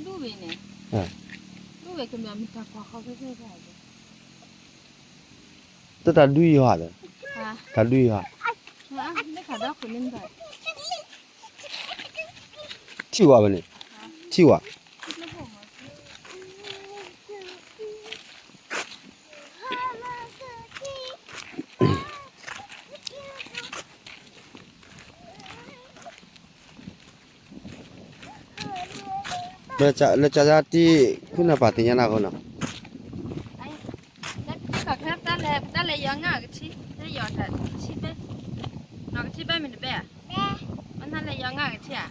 ဒူၣ်ဝဲန့ၣ်, ဒူၣ်ဝဲကမ့ၢ်မ့ၢ်တၢ်ကွၢ်ဃီဖဲဖဲဖဲ, တၢ်ဒူၣ်ယီၤဧါ, တၢ်ဒူၣ်ယီၤ, ထံၣ်ဝဲဘၣ်န့ၣ်, ထံၣ်ဝဲ လၢကၠီတံၢ် ဃုနၢ်ပၢ်သ့ၣ်ညါနၤအဃိနီၤ, တၢ်လဲၤယီၤငါကထံ, တၢ်ယီၤတၢ်ဆံဘဲ, နီၢ်ကထံဘဲမ့ၢ်တဘဲဧါ, အနၢ်လဲၤယီၤငါကထံဧါ,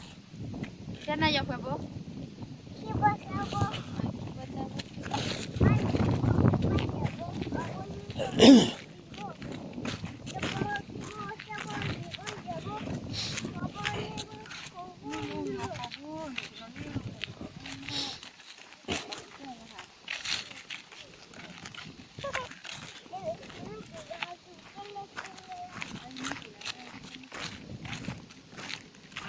ကနၢ်ယီၤပှဲၤဘိ လီၤဘၣ်လီၤ, တၢ်တၢ်လီၤနီၤ, တၢ်တၢ်လီၤဘၣ်လီၤ, ကျီၢ်ကထံၣ်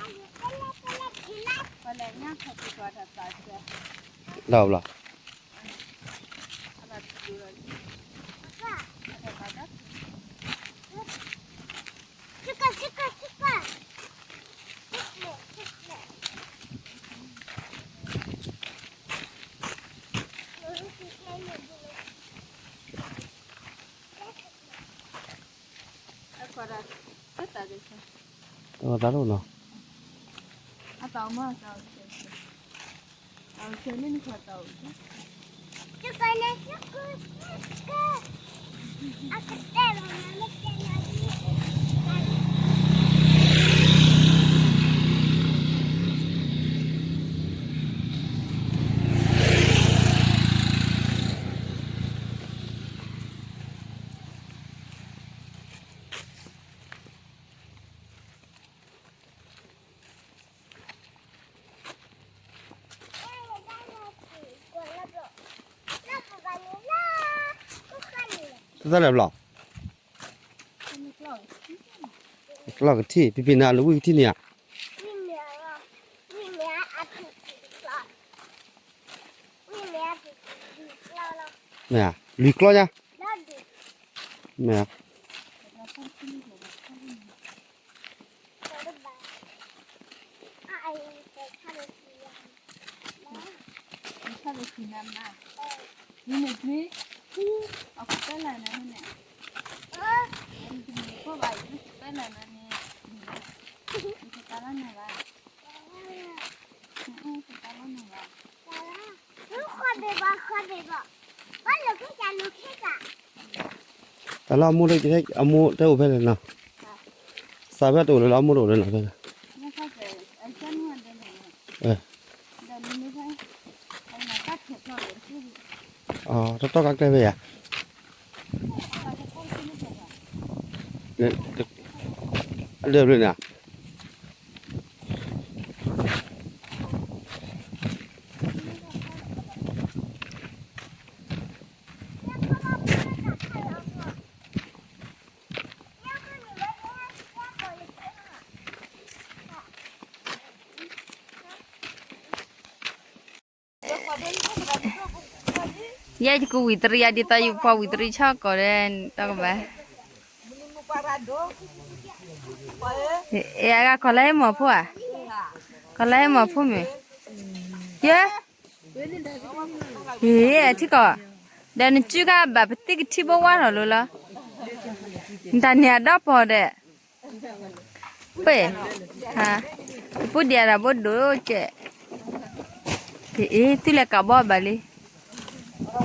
ပပံနၤလၢဝံၢ်ကထံၣ်န့ၣ်ဧါ, မ့ၢ်ဧါ, လွံၢ်ကျီၢ်ညါ, မ့ၢ်ဧါ တၢ်လၢအမိၢ်လၢ အမိၢ်တအိၣ်ဖဲလဲၣ်နီၤ, စးဖဲတအိၣ်လၢၤလီၤ အမိၢ်တအိၣ်လၢၤနီၤဖဲလဲၣ်, တတီၢ်ကါကျဲဖဲယၤ, လၢဘျုးန့ၣ် ယဲယကဝံၣ်တရံးယၤဒ်သိးယပှၤဝံၣ် တရံး ဆၢကီးဒီး တၢ်ကဘၣ်, အဂၤကီၢ်လၢဟဲမီၢ်ဖိဧါ, ကီၢ်လၢဟဲမီၢ်ဖိမ့ၢ်, ယဲ, ထံကီၢ်, ဒီးနစုခါဘၣ်ပသံကထံဘိဝါထီၣ်လိၤလီၤ, နတၢ်န့ၢ်အဒီပီၤဒီး ပ့ၢ်, ပူဒံးအတၢ်ဘိဒိၣ်ကဲး, အ့ သုလဲၤကးဘီဘၣ်လံ,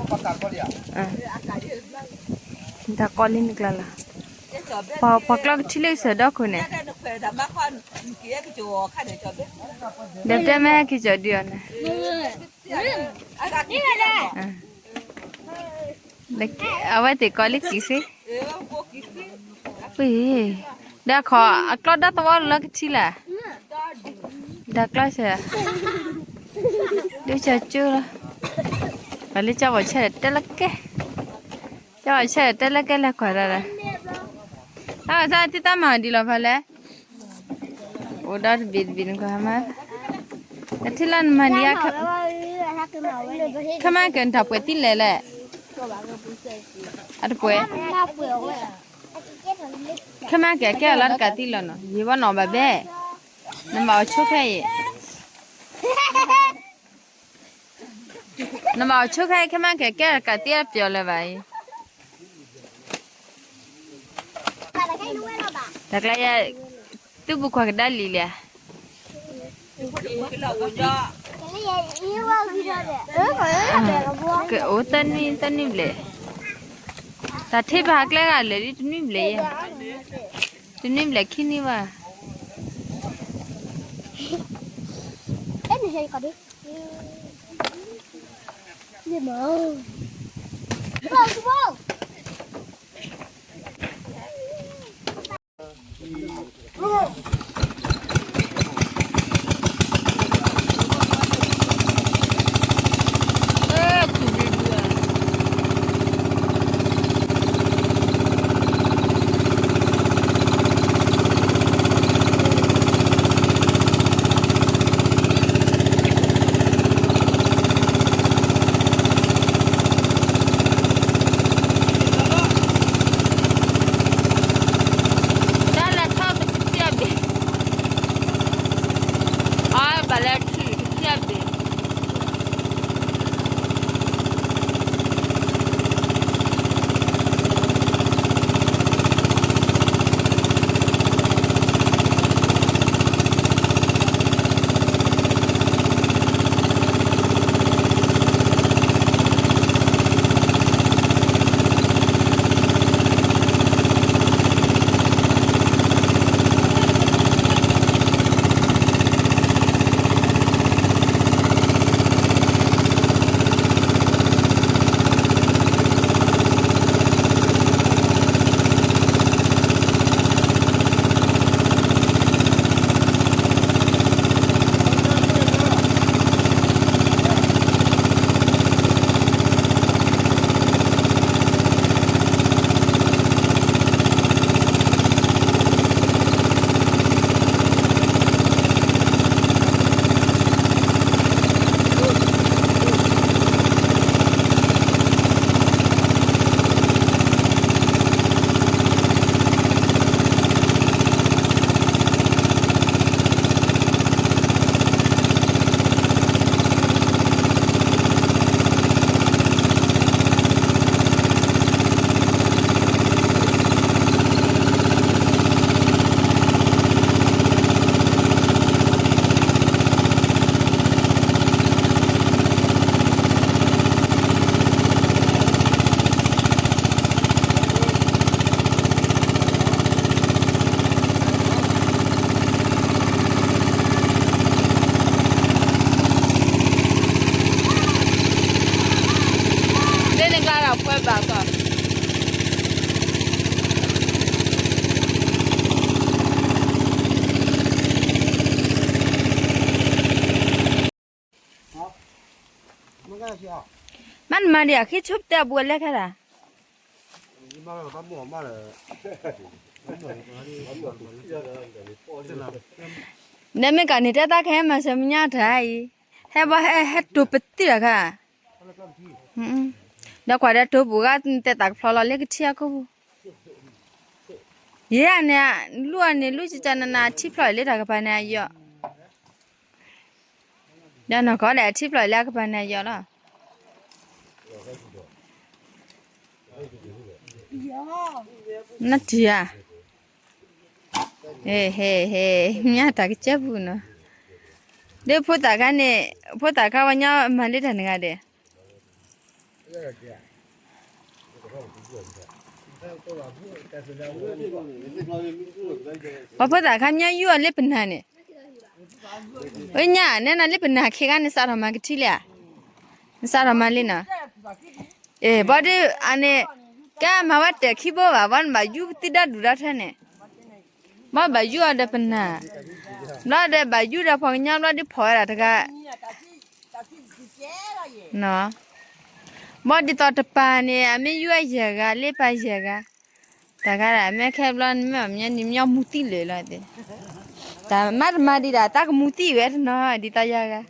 တၢ်ကီလံနကျါလီၤ, ပှၤကျီကထံလၢကစၢၢ်ဒီခိၣ်န့ၣ်, ဒီးတဲမ့ၢ်ဟဲက့ၤကၠီၣ်ဒုးအီၤန့ၣ်, အဝဲသ့ၣ်ကီးလံကံၢ်စ့, ပ့ၢ်, ဒီးခီအကျီဒီသဝီလၢကထံလၢ်, ဒီးကျီဆၢ, ဒုးဆၢကၠိလီၤ, ပှၤလၢကၠီဘီၣ်ဆၢတဲလၢကဲ, ကၠီဘီၣ်ဆၢတဲလၢကဲလဲၤကွၢ်ဒၣ်ဒီး, တၢ်ကစၢ်သံတၢ်မၤဒ်လီၤဖဲလဲၣ်, အိၣ်ဒီးတဘ့ၣ်တဘ့ၣ်နကွၢ်မး, လၢ ထံၣ်လၢနမၤဒံးဧါ, ခဲမးကဲနတၢ်ပှဲၤတံၢ်လဲၣ်လဲၣ်, အတပှဲၤ, ခဲမးကဲကဲအီၤလၢတကးတံၢ်လီၤနီၤ, ယံာ်ဘၣ်နီၤဘၣ်ဘဲ, နဘၣ်အီၤဆိခဲအံၤ နဘၣ်အီၤဆိခဲအံၤ ခဲမးကဲကဲအီၤတကးတံၢ်အပျီၢ်လၢၤဘၣ်အံၤ, တၢ်ကျါယဲ, သုပူၤကွၢ်ကဒါလံလဲၣ်, ကအိၣ်တနွံတနွံဘျဲၣ်, တၢ်ထံၣ်ဘၣ်ဟးကျဲဂၤလၢာ်ဒ်တနွံဘျဲၣ်ယဲ, တနွံဘျဲၣ်ခံနွံဘၣ်.တၢ်လဲၤထီၣ်ပတထံၣ်အဘ့ၣ်, အဘၣ်လဲၤထံၣ်ပတထံၣ်အဘ့ၣ်. လၢနကျါဒီးပှဲၤဘၣ်ကီး မ့ၢ်နမၤဒံးအဃ့ဆိပတဲအဘူးအလဲခဲဒၣ်, ဒီးမ့ၢ်ကန့ၣ်တဲတၢ်ကဟဲမၤစၢၤမညါတၢ်အံၤ, ဟဲဘၣ်ဟဲဟဲတိၤပသံၣ်တခါ, ဒီးကွၢ်ဒီးတိၤပူၤဂၤတဲတၢ်ကဖျီလီၤလၢကထံအခိၣ်ပူၤ, ယဲန့ၣ်, လူၢ်အန့ၣ် လူၢ်ကကနနၤထံဖျီၣ်လၢတၢ်ကပၤန့ၣ်အယီၤ ဒီးနီၢ်ကီၢ်ဒီးအထံဖျီၣ်လၢအကပၤန့ၣ်အယီၤလီၤ. နတံၤဧါ, ဟဲဟဲဟဲ, မ့ၢ်တၢ်ကစၢၢ်ပူၤနီၤ, ဒီးဖိသၣ်ခါန့ၣ်, ဖိသၣ်ခါဝဲညီမၤလၢတၢ်နဂၤဒဲး ပှၤဖိသၣ်ခါမ့ၢ်ယူၢ်အီၤလၢပနၢ်န့ၣ်, အညါ နဲနၤလၢပနၢ်ခ့ခါန့ၣ် စးထီၣ်မၤကထံၣ်လံဧါ, နစးထီၣ်မၤလံနီၤ, အ့ ဘၣ်ဒီးအန့ၣ်, ကဲမၤဝဲတၢ်ခံဘိဘၣ် ဘၣ်နဘၣ်ယူပသံဒီဒူၣ်ဒီထၢန့ၣ်, ဘၣ်ဘၣ်ယူၢ်အီၤဒီးပနၢ်, ဘျီဒီးဘၣ်ယူၢ်ဒီးပှၤကညီဘျီဒီးဖီၣ်ဝဲဒၣ်တဂၤ ဘၣ်ဒ်သိးတပၤန့ၣ် အမ့ၢ်ယူၢ်အယဲၢ်ဂၤလၢပၢ်ယဲၢ်ဂၤ, တၢ်ဂၤဒၣ်မ့ၢ်ခဲဘျီနမ့ၢ်အီၤမ့ၢ်နံၤမ့ၢ်မူသံလၢာ်လီၤ, တၢ်မၤတမၤဒံးဒၣ် တၢ်ကမူသံဝဲတနီၤ ဒ်သိးယၤဂၤ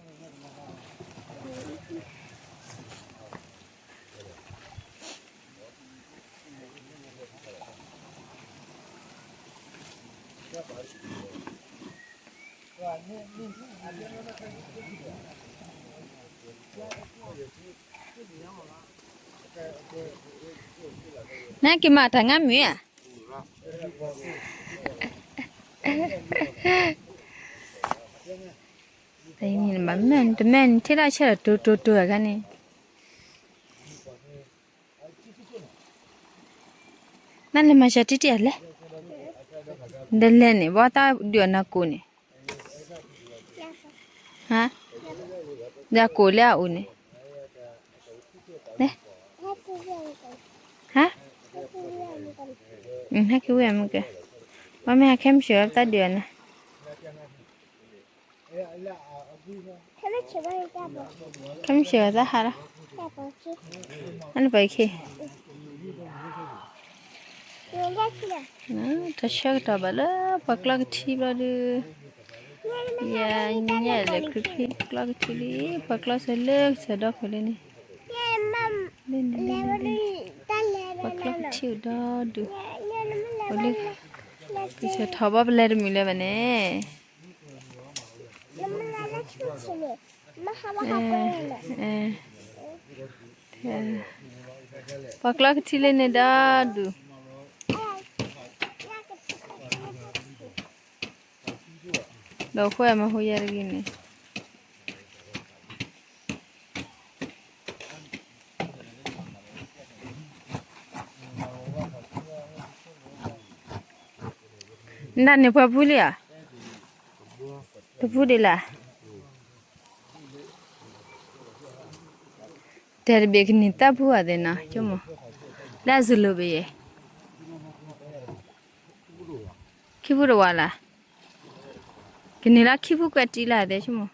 နက့ၤမၤတၢ်ငါမုာ်ဧါ. တမ့ၢ်နထံၣ်ဒၣ်ဆဲးဒီးတိတိတိအခါန့ၣ် နလဲၤမၤစၢၤတံၢ်တံၢ်အလဲၣ်. ဒ်လဲၣ်န့ၣ် ဘၣ်သးဒုးအနၢ်ကိးန့ၣ်, ဟါ, ဒ်ကိးလၢအအိၣ်န့ၣ်, ဟါ, ဟဲက့ၤဝဲမုၢ်ကဲ, ဘၣ်မ့ၢ်ဟဲခဲမုၢ်ဆ့ၣ်ဝဲပသးဒုးအနၢ် ခဲမုၢ်ဆ့ၣ်ဝဲသးဟးလီၤ, အနပှၤခ့, တဆၢကတီၢ်ဘၣ်လၢပှၤကျီကထံဘျီဒုး, ယညါလဲၤခရံာ်ဖံကျီကထံလံ, ပှၤကျီစၢၤလၢကစၢၤဒီဖျၢၣ်လံန့ၣ်, လၢန့ၣ်, ပှၤကျီကထံအိၣ်ဒီဒူၣ်, အိၣ်လၢ ကစၢၤထီၣ်ဘီပလဲၤတမုာ်လၢၤဘၣ်န့ၣ် ပှၤကျီကထံလၢန့ၣ်ဒီဒူၣ်, ဒီးဃိမၤဟူယၤတဂ့ၤန့ၣ်, နဒၣ်န့ၣ်ပှၤဖူလံဧါ, တဖူဒံးလၢ် တဲတဘ့ၣ်ကန့ၢ်သၣ်ဖူအသ့ၣ်နီၤ ဆိကမိၣ်, လၢအစလိၣ်ဘ့ၣ်ယဲၢ်, ခံဖူတဝးလၢ်, ကန့ၢ်လၢခံဖူကွဲးတံၢ်လၢ်သ့ၣ်ဆိကမိၣ်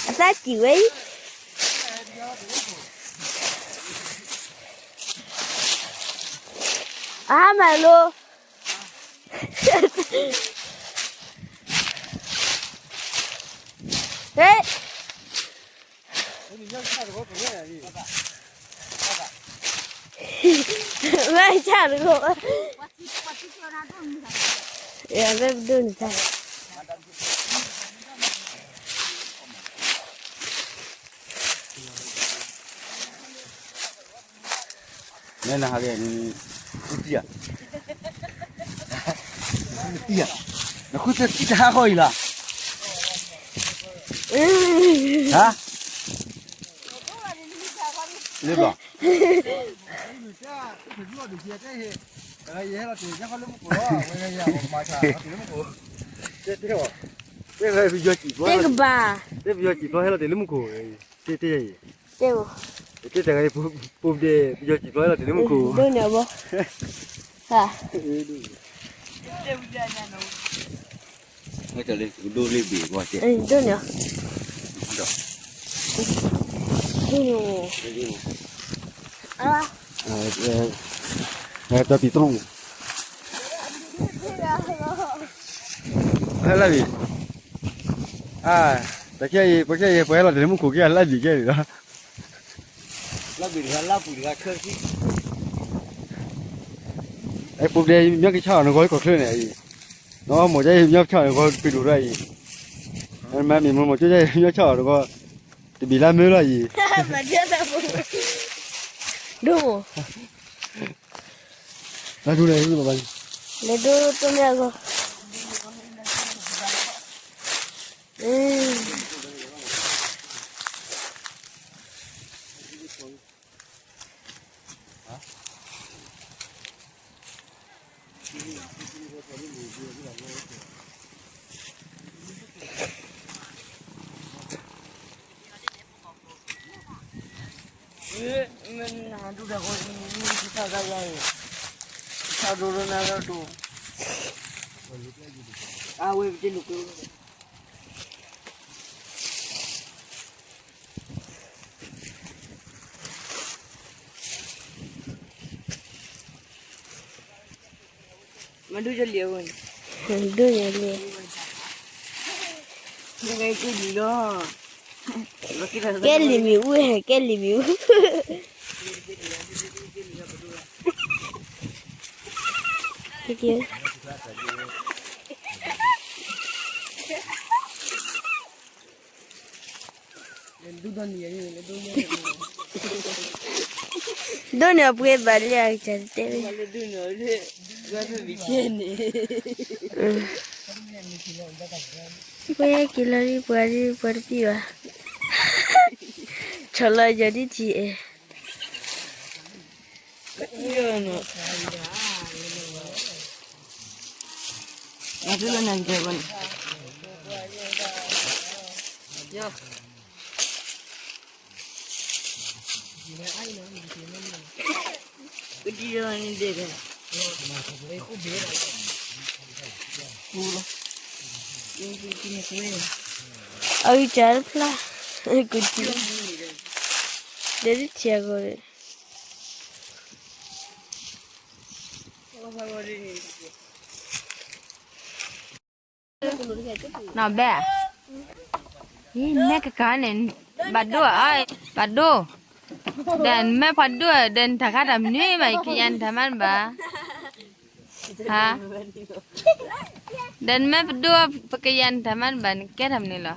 အသးကံၣ်ဝဲအံၤ, အဟါမးလိၤ, ဟဲ, ဝဲဆၣ်တဂိၢ်, ဝဲပဒိၣ်န့ၣ်ဆၣ် နဲနဟးဂ့ၤန့ၣ်, ဃုတံၢ်ဧါ, ဃုတံၢ်ဧါ, နဃုတံၢ်တဟးဃီအံၤလီၤ, ဟါ, လၢဘျီ, ယဟဲလီၤတ့ၢ်ယခီလၢမူခိၣ်လီၤ, ဝဲယၤမၤဆါလီၤတ့ၢ်လၢမူခိၣ်, တဲတဲအီၤ, တဲပယီၤစံၣ်ဖျီ, တဲကဘၣ်, တဲပယီၤစံၣ်ဖျီဟဲလီၤတ့ၢ်လၢမူခိၣ်, တဲတဲအံၤ, တဲ, တဲတဂၤအံၤ, ပူၤဒဲး ပယီၤစံၣ်ဖျီဟဲလီၤတ့ၢ်လၢမူခိၣ်, ဒိၣ်န့ၣ်အဘီ, ဟါ, ဒိၣ်န့ၣ်, ဒိၣ်န့ၣ်, တပံၤတရီ, ဟဲလၢဘံၣ်, တခဲအံၤ ပခဲအံၤ ပှၤဟဲလီၤတ့ၢ်လၢမူခိၣ်က့ၤ ဟဲလၢဘံၣ်ကဲန့ၣ်လီၤ, လၢဘံၣ်တဂၤလၢပူၤတဂၤဆၢခံ, အဲ ပူၤဒဲး မ့ၢ်ကဆါအီၤနဂီၢ် ကီၢ်ချၢန့ၣ်အံၤ, နီၢ်မိၢ်ကဲမ့ၢ်ဆါအီၤနဂီၢ် ပှ့ၤဒိၣ်ထီၣ်အံၤ, မ့ၢ်မ့ၢ်မိၢ်ကဲမ့ၢ်ဆါအီၤနဂီၢ်, တဘံၣ်လၢမ့ၢ်လီၤအံၤ, ဒိၣ်, လၢဒိၣ်န့ၣ်, လၢဒိၣ်တမ့ၢ်အဂီၢ်, မၤဒိၣ်ယလံၤအဂီၢ်န့ၣ်, ဒိၣ်ယလံၤ, ကဲလံၤမ့ၣ်အူ, ကဲလံၤမ့ၣ်အူ, ဒိၣ်န့ၣ်အပှဲၤဘၣ်လံအကစၢ်တဲဝဲ, ပှဲၤက့ၤလီၤဒ်ပှၤဒ်ပှၤတပံၢ်ဘၣ်, ဆီၣ်လီၤယီၤဒ်ထံၣ်အဲၣ် အကစၢ်တဖျါ, ကစၢ်, ဒဲဒ်ထံၣ်အဂီၢ်, နီၢ်ဘဲ, အံၤ နဲကကၤန့ၣ်, ဘၣ်ဒိ, ဘၣ်ဒိ, ဒီးနမ့ၢ်ပှၤဒိ, ဒီးနတၢ်ခါတၢ်မနုၤဘၣ်, ယကယၤနတၢ်မၤတဘၣ်, ဟါ, ဒီးနမ့ၢ်ပဒိ, ပကယၤနတၢ်မၤတဘၣ်, နကဲတၢ်မနုၤလီၤ.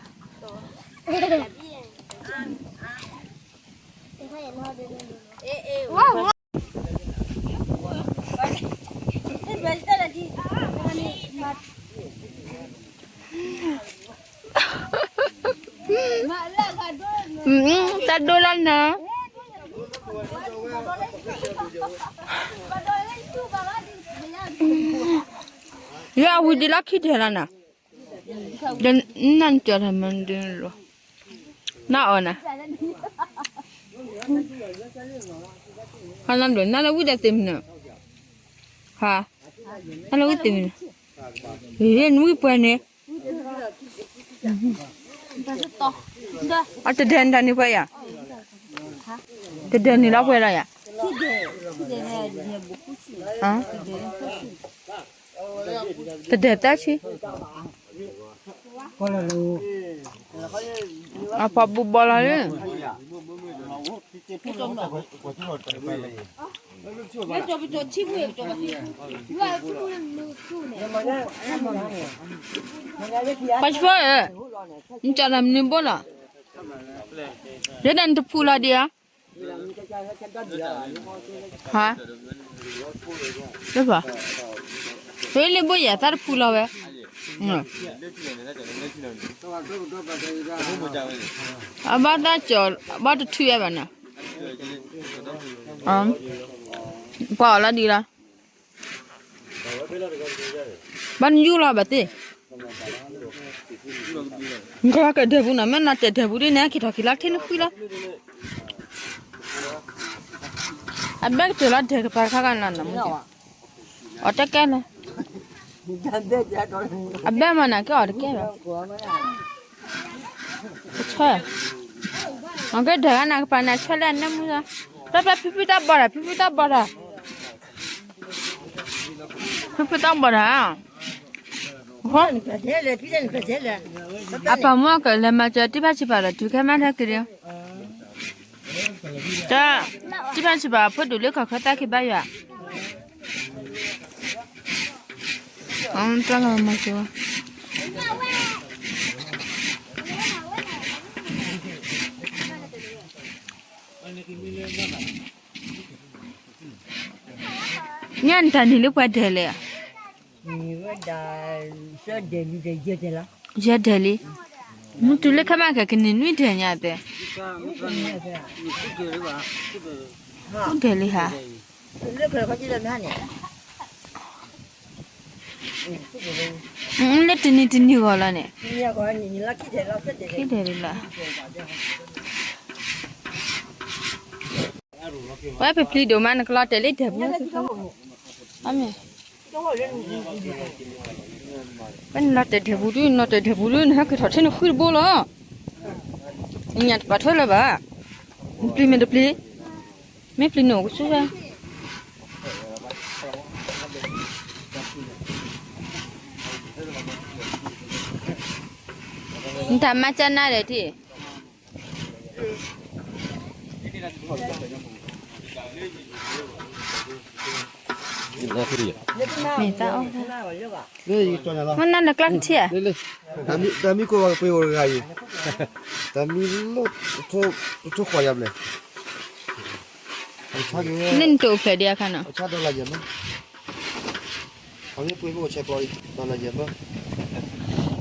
တၢ်ဒိလီၤနၤ, ယဝံၤဒ်လီၢ်ခံထဲလီၤနၤ, နနကၠီၣ်တၢ်မၤဒ်လီၤ, နအီၣ်နၤ, ဟါနဒိၣ် နလၢဝံၣ်ဒီးသ့ၣ်မနုၤ, ဟါ, နလၢဝံၣ်သ့ၣ်မနုၤ, နဝံၣ်ပှဲၤန့ၣ်, အတဒဲးနတၢ်န့ၣ်ပှဲၤယၤ, တဒဲးန့ၣ်လီၤပှဲၤလီၤယၤ, တဒဲးသၢဆံ, အဖီဘူဘီလီၤလၢ ပှၤဆှၢဧၢ, နကၠီၣ်တၢ်မနုၤဘိလီၤ, ယဲဒၣ်နတဖူလီၤဒံးဧါ, ဟါ, လၢပှၤ, ဝဲလၢဘိယဲၢ်သးတဖူလီၤဝဲ, အဘၣ်တၢ်ကၠီၣ်, အဘၣ်တထုးဝဲဘၣ်နီၤ, ပှၤအီၣ်လီၤဒံးလီၤ. ဘၣ်နယူၢ်လီၤဘၣ်သ့ၣ်, နကလီၤကဒဲးပူၤနီၤ, မ့ၢ်နီၤတဲာ်ဒဲးပူၤဒ်န့ၣ် က့ၤထီၣ်က့ၤလီၤထံနဃုလီၤ, အဘဲကတၢၢ်လီၤဒဲးကပၤတခါကနီၤနီၤ, အီၣ်တကဲလၢ, အဘဲမ့ၢ်နၤက့ၤအီၣ်တကဲလၢ, ဆၢ, အကဲဒဲးဂၤနၤကပၤန့ၣ် ဆၢလၢအနၢမူလီၤ, ပျဲပျဲဖုဖုတၢ်ဘီၣ်တၢ် ဖုဖုတၢ်ဘီၣ်တၢ် ဖုဖုတၢ်ဘီၣ်တၢ်, အပၢ်မုၣ်ကလဲၤမၤစၢၤတံၢ်ဖါဆံးပၤဒီး တုၤခဲမးထဲက့ၤဒီး, တၢ်, တံၢ်ဖါဆံးပၤဖိဒိၣ်လၢခီၣ်ခၢၣ်သးက့ၤဘါယွၤ, တၢ်လီၤမၤစၢၤဝဲ ညၣ်နတၢ်န့ၣ်လၢပှၤဒဲးလဲၣ်, ယဲဒဲးလံ, မ့ၢ်တုၤလၢခဲမးကကန့ၢ်နွံဒဲးညါသ့, အိၣ်ဒဲးလံဟါ, လၢတနံၤတနံၤဂီၤလီၤန့ၣ်, ခံဒဲးလံလီၤ, ဝဲပပျံၤဒိၣ်မး နကလီၤတဲာ်လံဒဲးပူၤ, အမ့ၢ် ပနလီၤတဲာ်ဒဲးပူၤဒုး နလီၤတဲာ်ဒဲးပူၤဒုး နဟဲက့ၤထီၣ်ထဲနဃုတဘိလီၤ, နညၣ်တပာ်ထွဲလၢၤဘၣ်, နပျံၤမ့ၢ်တပျံၤ, မ့ၢ်ပျံၤနအိၣ်ကဆူဝဲ, နတၢ်မၤကၢနၤဒီးထံၣ် မ့ၢ်တၢ်အီၣ်, မ့ၢ်နၤနကျါကထံၣ်ဧါ, တၢ်မံကိးပှၤကပှ့ၤအိၣ်တဂၤအံၤ, တၢ်မံလိၣ်, တထိၣ်ဃီယါဘျဲၣ်, န့ၣ်နတအိၣ်ဖျဲၣ်ဒံးအခါနီၤ, အဆၣ်ဒီလၣ်ယဲၢ်မၢ, အမ့ၢ်ပှ့ၤမ့ၢ်အိၣ်ဆဲးကျိးအံၤ ဒီလၣ်ယဲၢ်မၢ,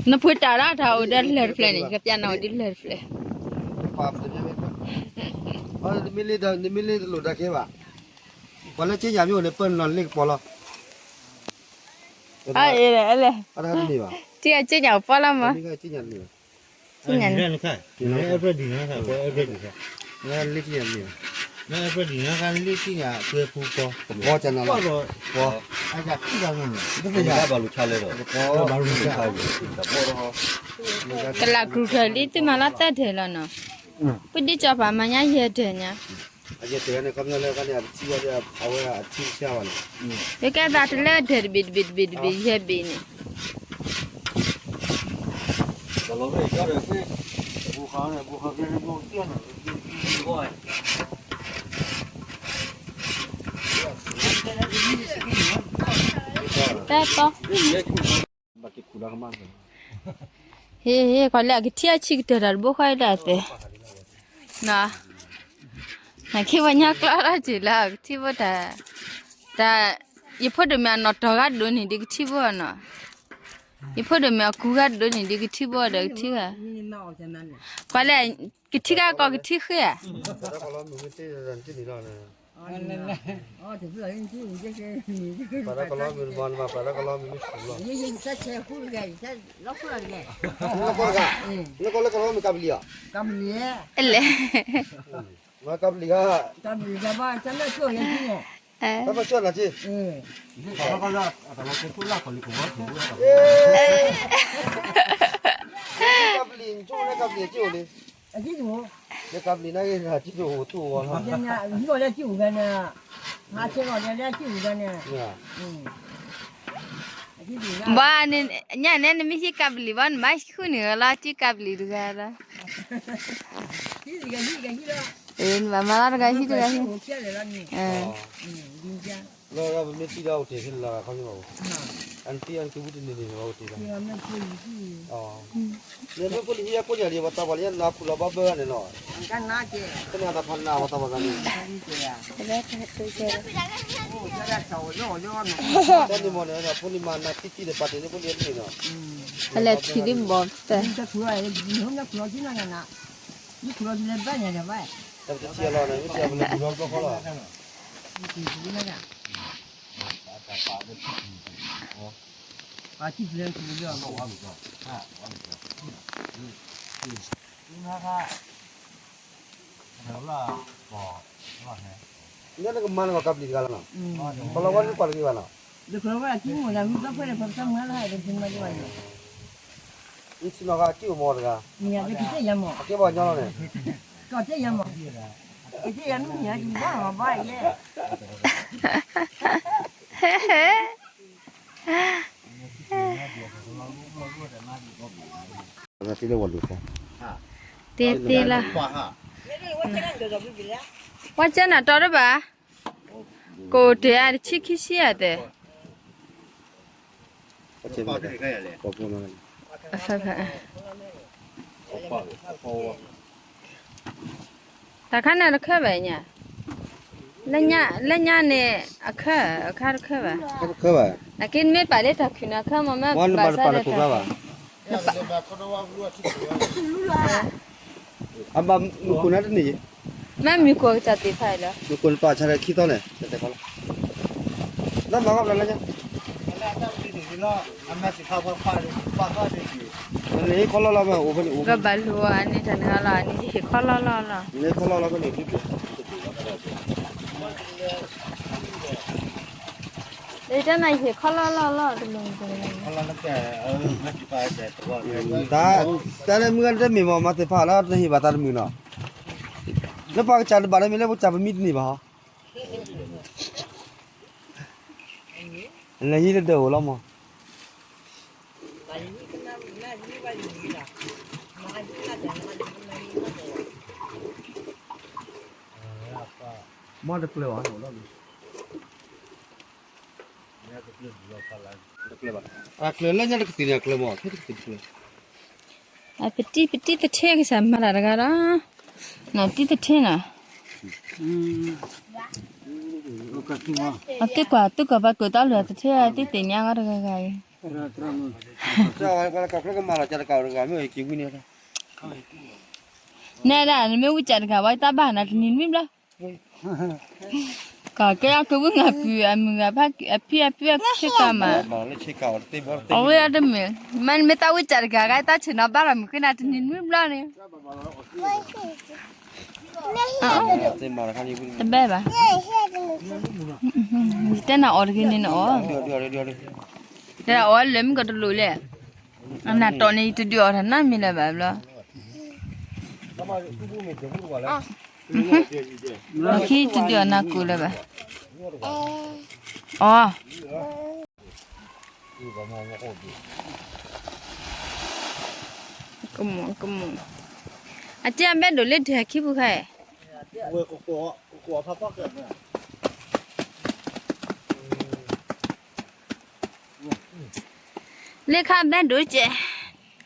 နပှ့ၤတၢ်လၢတၢ်အိၣ်ဒီးတလၢၢ်တဖျၢၣ်န့ၣ် ကပျးနၤအိၣ်ဒ်တလၢၢ်တဖျၢၣ်, နမ့ၢ်လ့တလိၣ်တၢ်ခဲဘၣ်, ပှၤလၢက့ညၣ်မ့ၢ်အိၣ်န့ၣ် ပၢနလီၤလ့ၣ်ကပီၤလီၤ, အလဲၣ်, ထံအက့ညၣ်အိၣ်ပီလီၤမး, က့ညၣ်န့ၣ်, လ့ၣ်က့ညၣ်န့ၣ်, လ့ၣ်က့ညၣ်န့ၣ်, ကပီၤကနၤလီၤ, ကလးကရူၢ်ထၢၣ်လံ သုမၤလီၤသၢဒၢးလီၤနီၤ, ပဒ်ကၠီပၤမၤညါယဲၢ်ဒၢးညါ ယဲၢ်ဒၢးန့ၣ် ခီပညီလၢအခါန့ၣ် အတထံၣ်ဝဲဒၣ် အဝဲအထံတဆါဘၣ်န့ၣ်, ယကဲသးတလၢဒၢးတဘ့ၣ်တဘ့ၣ်တဘ့ၣ်တဘ့ၣ် ယဲၢ်ဘ့ၣ်န့ၣ်, တၢ်တီ ဟ့ၣ် ဟ့ၣ် ခီလၢအကထံၣ်အဆံၣ်ကတၢၢ်တၢ်တဘိဃီဒၣ်သ့, နခ့ဝဲညါကျီလၢက့ၤလၢအကထံၣ်ဘိတၢ်, တၢ်, ယဖိဒိၣ်မ့ၢ်အနီၣ်တီၤဂၤဒိၣ်န့ၣ်ဒ်ကထံၣ်ဘိနီၤ, ယဖိဒိၣ်မ့ၢ်အကူဂၤဒိၣ်န့ၣ်ဒ်ကထံၣ်ဘိဒီးကထံၣ်ဂၤ, ခီလၢ, ကထံၣ်ဂၤကီးကထံၣ်ဃ့ဧါ ပှၤတၢ်ကလီမုၢ်မ့ၢ်မၤပှၤတၢ်ကလီမုၢ်မ့ၢ်ဆူၣ်လီၤ, နကီၢ်လၢကလီမုၢ်ကပလံၤ, ကပလံၤဧါ, မ့ၢ်ကပလံၤဧါ, တၢ်ဘၣ်ဆၢနၤက့, ကပလံၤ ကပလံၤကအိၣ်လံ, ကပလံၤနကအိၣ်တူၢ်ဝဲလီၤ, ဘၣ်, ညၣ်န့ၣ် နမ့ၢ်ဟံးကပလံၤဘၣ် နဘၣ်ဃုန့ၢ်ဝဲလီၤ စုကပလံၤတဂၤလီၤ, နဘၣ်မၤလီၤတဂၤဟံးတဂၤဟံး, လၢပမ့ၢ်သံဒီးအိၣ်တ့ၢ်ဖဲလၢခီဖျိဘၣ်, အနသံ အနကဝံတန့ၢ်န့ၣ် အိၣ်တ့ၢ်ဘၣ်, မ့ၢ်ဖိလံၤဟံးအကိးညါလံ ပှၤသးပှၢ်လံ နါခူၣ်လီၤဘၣ်ဘၢဂၤန့ၣ်လီၤ, တနၤတဖၣ်နၤပှၤသးပှၢ်သးန့ၣ်, တၢ်န့ၣ်မ့ၢ်န့ၣ် ဖိလံၤမၤနၤတံၢ်တံၢ်န့ၣ် ပာ်တ့ၢ်န့ၢ်ဖိလံၤအန့ၣ်လီၤ, အလဲၤထံၣ်ဒ်ဘီၣ်, တၢ်ပတထံၣ်အလီၤန့ၣ် မ့ၢ်တၢ်ပလဲၤပူၤလီၤဘျီဃီလီၤ. အကံၣ်ပျဲၢ် နကမၤနကပျံၤတဂၤလီၤနီၤ, ပလီၤဝဲလၢကွၢ်တဂ့ၤဘၣ်နီၤ, ဒ်ကလီၤဝဲအကံၣ်မီၢ်ဒီး မ့ၢ်ဘၣ်ဖဲန့ၣ် ပကမၤလၢဟဲဒီး မၤဒံးဘၣ်နီၤ, နဆံနီၤဃီအကံၣ်အိၣ်မီၢ်တဂၤ, မ့ၢ်ယၤက့ၤယၤမီၢ်, က့ၤယၤမီၢ်, က့ၤယၤမီၢ်, က့ၤယၤမီၢ်, မ့ၢ်ယၤက့ၤဘၣ်မီၢ်ဘၣ်ယဲ သ့သ့လီၤ, ဝဲကဲနၤတီတဘၣ်, ကအိၣ်တ့ၢ်အတဆံခံဆံအသး, တၢ်ခါန့ၣ်တခၢဘၣ်ညါ, လၢညါန့ၣ် အခၢ အခါတခၢဘၣ်, အက့နမ့ၢ်ပာ်လၢတၢ်ခုၣ်န့ၣ် အခၢမီၢ်မ့ၢ်ပာ်စၢ်လၢတၢ်ခုၣ်, အဘၣ်မုၢ်ခိၣ်နၤတန့ၢ်, မ့ၢ်မုၢ်ခိၣ်ကစၢ်သ့ၣ်တဖၣ်အံၤလီၤ, မုၢ်ခိၣ်နပာ်စၢ်လၢခံသီန့ၣ် တတဲခီလီၤ, လၢမၤဂီၢ်ဘျီလၢညါ ဟ့ၣ်ခီလီၢ်လီၢ်မ့ၢ်အိၣ်ဖဲန့ၣ်, ကဘၣ်လူၤအီၤအန့ၣ်တၢ်န့ၣ်လီၤ, အန့ၣ်ယဟ့ၣ်ခီလီၢ်လီၢ်လီၤ, ဟ့ၣ်ခီလီၢ်လီၢ်ဖဲန့ၣ်, တၢ်နၤယဟ့ၣ်ခီလီၢ်လီၢ်လီၢ်တမုၢ်, တၢ်လၢမုၢ်ဂၤတမ့ၢ်မီၢ်မၤသ့ၣ်ဖးလၢတဟ့ၣ်ဘၣ်သးတမုၢ်နီၤ, လၢပှၤကစၢ်တဘၣ်လၢမ့ၢ်လၢပကစၢ်ပမံတန့ၢ်ဘၣ်ဟီ လဲၤဟံးတဒၢးအိၣ်လီၤမး, မ့ၢ်တကျၢၤဘၣ်, အကျၢၤလၢညါတကသံၣ်န့ၣ် အကျၢၤမး ထဲတကသံၣ်တကျၢၤ, အပတံၢ်ပတံၢ်သထ့ကစၢ်မၤတၢ်တဂၤဒီး, နတံၢ်သထ့နီၤ, သုကွၢ်သုကွၢ်ပှၤကွၢ်တၢ်လၢသထ့တံၢ်သ့ၣ်ညါဂီၢ်တဂၤဂၤအံၤ, နဲဒၣ် နမ့ၢ်ဝံၣ်စၢ်တဂၤဝဲတၢ်ဘၣ်နၤတနံၤနွံဘျီ ကီၢ်ကဲအကဝံၣ်ငါပုၢ်အမုၢ်ဂၤဖးအဖံအဖုအဖံကီၢ်မး, အဝဲအတမ့ၢ်, မ့ၢ်နမ့ၢ်တၢ်ဝံၣ်စၢ်တဂၤဂၤတၢ်ဆ့ၣ်နီၤဘၣ်လီၤမုၢ်ဃ့နၤတနံၤနွံဘျီန့ၣ်, တဘၣ်ဘၣ်, ယတဲနၤအီၣ်တဂ့ၤန့ၣ်နအီၣ်, တဲအီၣ်လၢမုၢ်ကတလိၣ်လဲၣ်, အနၢ်တီၢ်န့ၣ်ယတဒုးအီၣ်တၢ်နီတမံၤလၢၤဘၣ်ဘျီ ခံတဒုးအီၣ်နၤကူလၢၤဘၣ်, အီ, ကမူၣ်ကမူၣ်, အတဲအဘဲဒိၣ်လၢဒုးဟဲခံပူၤခါအံၤ, လၢခါဘဲဒိၣ်ကဲး,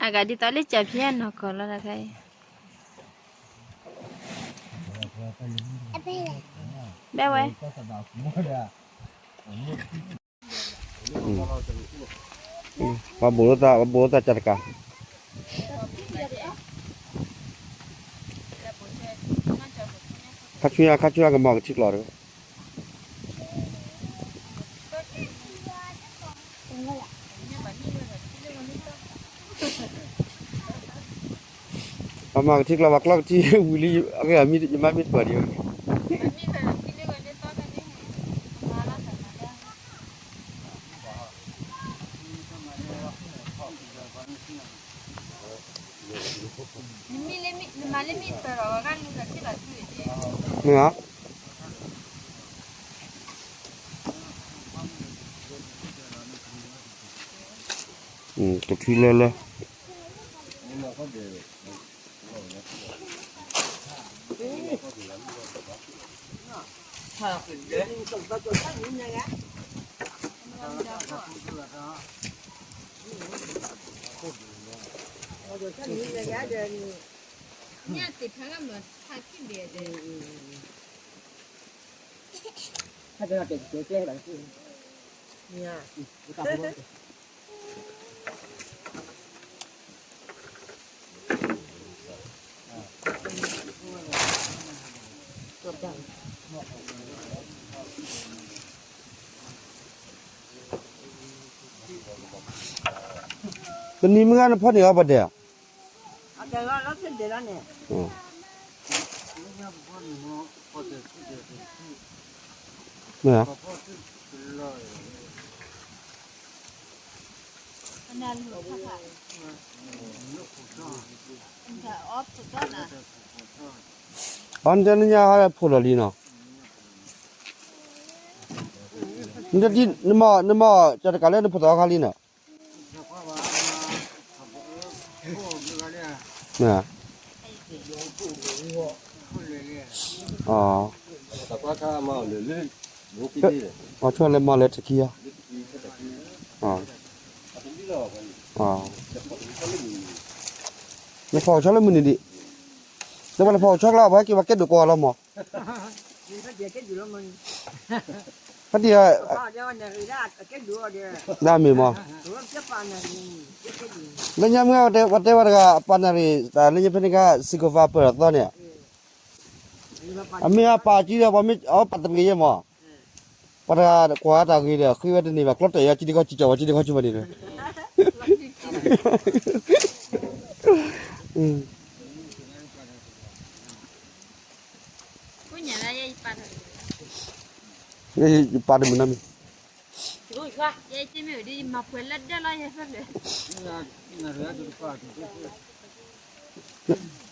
အဂၤဒ်သိးလၢကၠၢ်ဖံးအနီၢ်ကီၢ်လီၤတခါအံၤ, ဘဲဝဲ, ပှၤဘိၣ်လိာ်သး ပှၤဘိၣ်လိာ်သးကၢ်တကး, ခါဆူညါ ခါဆူညါကမၤကထံကျိတဂၤ ပမၤကထံကျိ ပှၤကျီၢ်ကထံဝံၤလံ အဂ့ၢ်အမ့ၢ် ယမါမ့ၢ်တပှၤဒံး, မ့ၢ်ဧါ, တထံလၢလၢ ပနံၤမုၢ်ဂၤနဖီၣ်န့ၢ်အီၤပှၤဒဲးဧါ. အီၤနတဲနညါဟဲဖိးလီၤလံနီၤ. နမ့ၢ် နမ့ၢ်ကတကးလၢနဖိးသီခါလံနီၤ. အီၤဆိလဲၤမၤလၢတခံဧါ. နဖီၣ်ဆီလၢမုၢ်နံၤဒံး, နပှၤနဖီၣ်ဆီကျါ ပှၤဟဲက့ၤပှၤကဲဒိၣ်ကီးလီၤမး. ဖဲတံၢ် ဒၣ်မ့ၢ်မး, လၢညါမ့ၢ်ဝဲတဲဝဲတဂၤ အပာ်နၢ်ရံၣ် တၢ်လၢညါဖဲန့ၣ်ကါ စံၣ်ခိၣ်ဖးပၢၢ်အသီန့ၣ်, အမ့ၢ်အပာ်ကံဒီး ပှၤမ့ၢ်အီပာ်တရံးယဲမး, ပှၤတဂၤကွၢ်တၢ်ဂ့ၤဒီး ဃ့ဝဲတန့ၢ်ဘၣ် ကျီတဲာ်ယီ ကံတခီကံကီၢ်ဝဲ ကံတခီကံဝဲန့ၣ်ဒီး ယပာ်တမုာ်နီတမံၤ,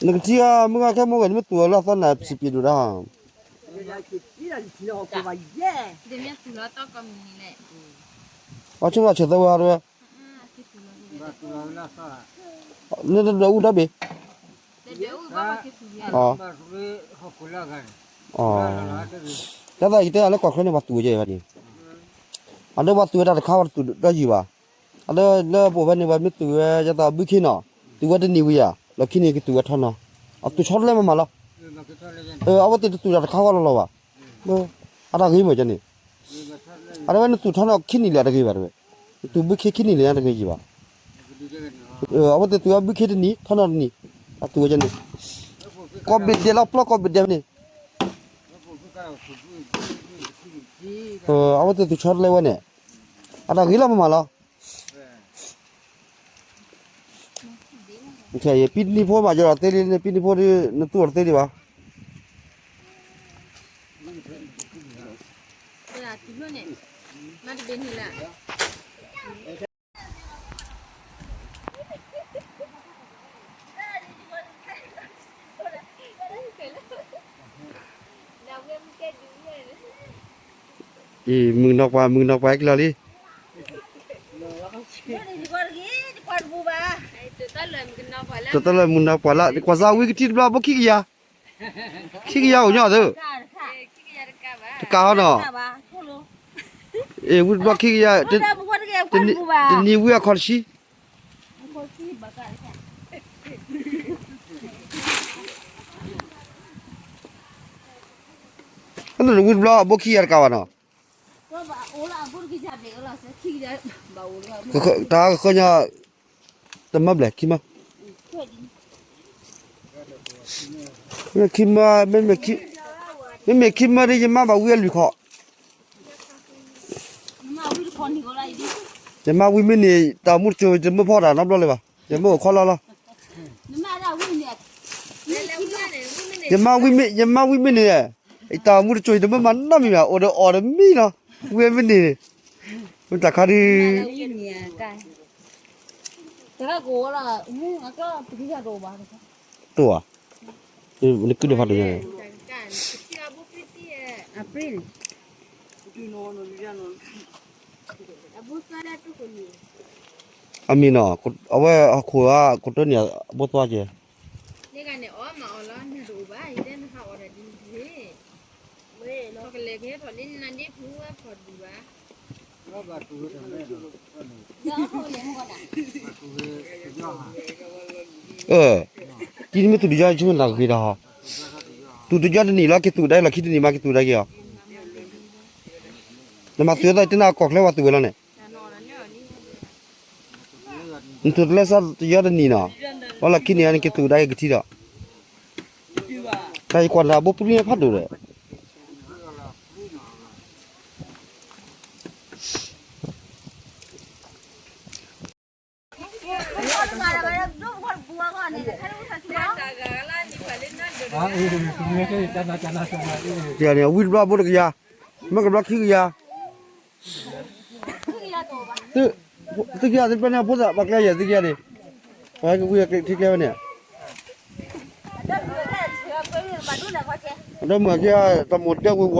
နကထံၣ်အီၤ မုၢ်ဂၤခဲမိၢ်ဂဲၤ နမ့ၢ်သူၣ်အီၤလၢအသီနၤ စံးပ့ၤဒိၣ်ဒၣ်, အီၤဆိကမိၣ်ဆဲးသဝဲတဝဲ, နတဒွဲၣ်အူဒီဘ့ၣ်, ဒ်သိးယတဲအီၤလၢကီၢ်ချၢန့ၣ် ပှၤသူၣ်ဝဲကဲဘၣ်န့ၣ်, အဒိပှၤသူၣ်ဝဲတၢ်တခါ ပှၤတသူၣ်ဒီးယံာ်ဘၣ်, အဒိလၢပအိၣ်ဖဲန့ၣ် ပှၤမ့ၢ်သူၣ်ဝဲ ဒ်သိးဘုခ့နီၤ, သူၣ်ဝဲတနံၤဝံၤဧါ, လီၢ်ခံန့ၣ် ကသူၣ်ဝဲထီနီၤ, အသူၣ်ဆီတလဲမးမးလီၤ, အဝဲသ့ၣ်တသူၣ်တၢ်တခါဃီလီၤလီၤဘၣ်, အတၢ်ဂ့ၤမ့ၢ်ကန့ၣ်, အတဝဲနသူၣ်ထီနီၤခံနံၣ်လံ အတဂ့ၤဘၣ်တဝဲ, နသူၣ်ဘုခ့ခံနံၣ်လံ အတဂ့ၤယံာ်ဘၣ်, အဝဲသ့ၣ်သူၣ်ဝဲဘုခ့တနံၤ ထီနီၤတနံၤ, အသူၣ်ဝဲကန့ၣ်, ကီၢ်ဘ့ၣ်ဒဲးလီၤ ပျီကီၢ်ဘ့ၣ်ဒဲးဖဲန့ၣ်, အဝဲသ့ၣ်သူၣ်ဆီတလဲဝဲန့ၣ်, အတၢ်ဂ့ၤလီၤမးမးလီၤ. ယပံတနံၤဖိမး ယီၤသ့လံန့ၣ် ပံတနံၤဖိဒီး နသူၣ်အီၤတသ့ဒံးဘၣ်. အံၤ မုၢ်နီၢ်ပှၤ မုၢ်နီၢ်ပှၤကလီၤလံ. တတၢ်လၢမုၢ်နီၢ်ပှၤလၢ ကွၢ်စၢ်ဝံကထံၣ်တဘျီ ဘိခံကယၤ, ခံကယၤအိၣ်ညီသု, တကးဟီနီၤ, အ့ၣ် ဝံတဘျီခံကယၤ, တနံၤဝံအခီၣ်တဆံ ဝံတဘျီ အဘိခံကယၤတကးဘၣ်နီၤ, တၢ်ကဃၢညီ တမၢဘျဲၣ် ခံမၢ, ခံမၢ, မ့မ့ၢ်ခံမၢဒီး ယမါဘၣ်ဝံအလွံၢ်ခီၣ်, ယမါဝံမ့ၢ်န့ၣ် တၢ်မူတစိၤ ယတမၢဖီတၢ်နီတဘျီလၢၤဘၣ်, ယမၢအိၣ်ခီလီၤလီၤ. ယမါဝံမ့ၢ်န့ၣ်, ယတၢ်မူတစိၤ ယတမၢမၤနီတမံၤဘၣ်, အိၣ်ဒီးအီၣ်တမံၤနီၤ, ဝံမ့ၢ်န့ၣ်, မ့ၢ်တၢ်ခါဒုး တအိၣ်ဧါ, နကုၢ်ဒီးဖးဒိၣ်ညါန့ၣ်, အမ့ၢ်နီၤ, အဝဲဟီၣ်ခိၣ်ဧါ ခိၣ်တၢန့ၣ် အဘိသွါကဲ, အၢ, တံၤမ့ၢ်သူၣ်တယီၤ ဆိနၢ်ဂ့ၤတၢ်ဟီ, သူၣ်တယီၤတနံၤလီၤ က့ၤသူၣ်ဒါလီၤ ခံတနံၤမး က့ၤသူၣ်ဒါက့ၤအီၤ, နမၤသူၣ်ဝဲသး တနၢ်ကီၢ်ချၢပှၤသူၣ်ဝဲလီၤန့ၣ် နသူၣ်တလဲစၢ်တယီတနံၤနီၤ, အလီၢ်ခံန့ၣ် နကသူၣ်ဒါက့ၤကထံဒီး, တၢ်ယကွၢ်တၢ်ဘိပူၤဖးဒိၣ်ဒီး, အ န့ၣ် အဝံတဘျီဘိတကယၤ, မ့ၢ်ကဘျီခံကယၤ, သုကယၤသ့ၣ်တဖၣ်န့ၣ် အဖိသၣ်ပှၤကျဲယဲၢ်သုကယၤန့ၣ်, ပှၤကဝံထံကျဲဝဲန့ၣ်, ဒီးမုၢ်က့ၤတမိၢ်ဒဲဝ့ၤဝီလီၤ.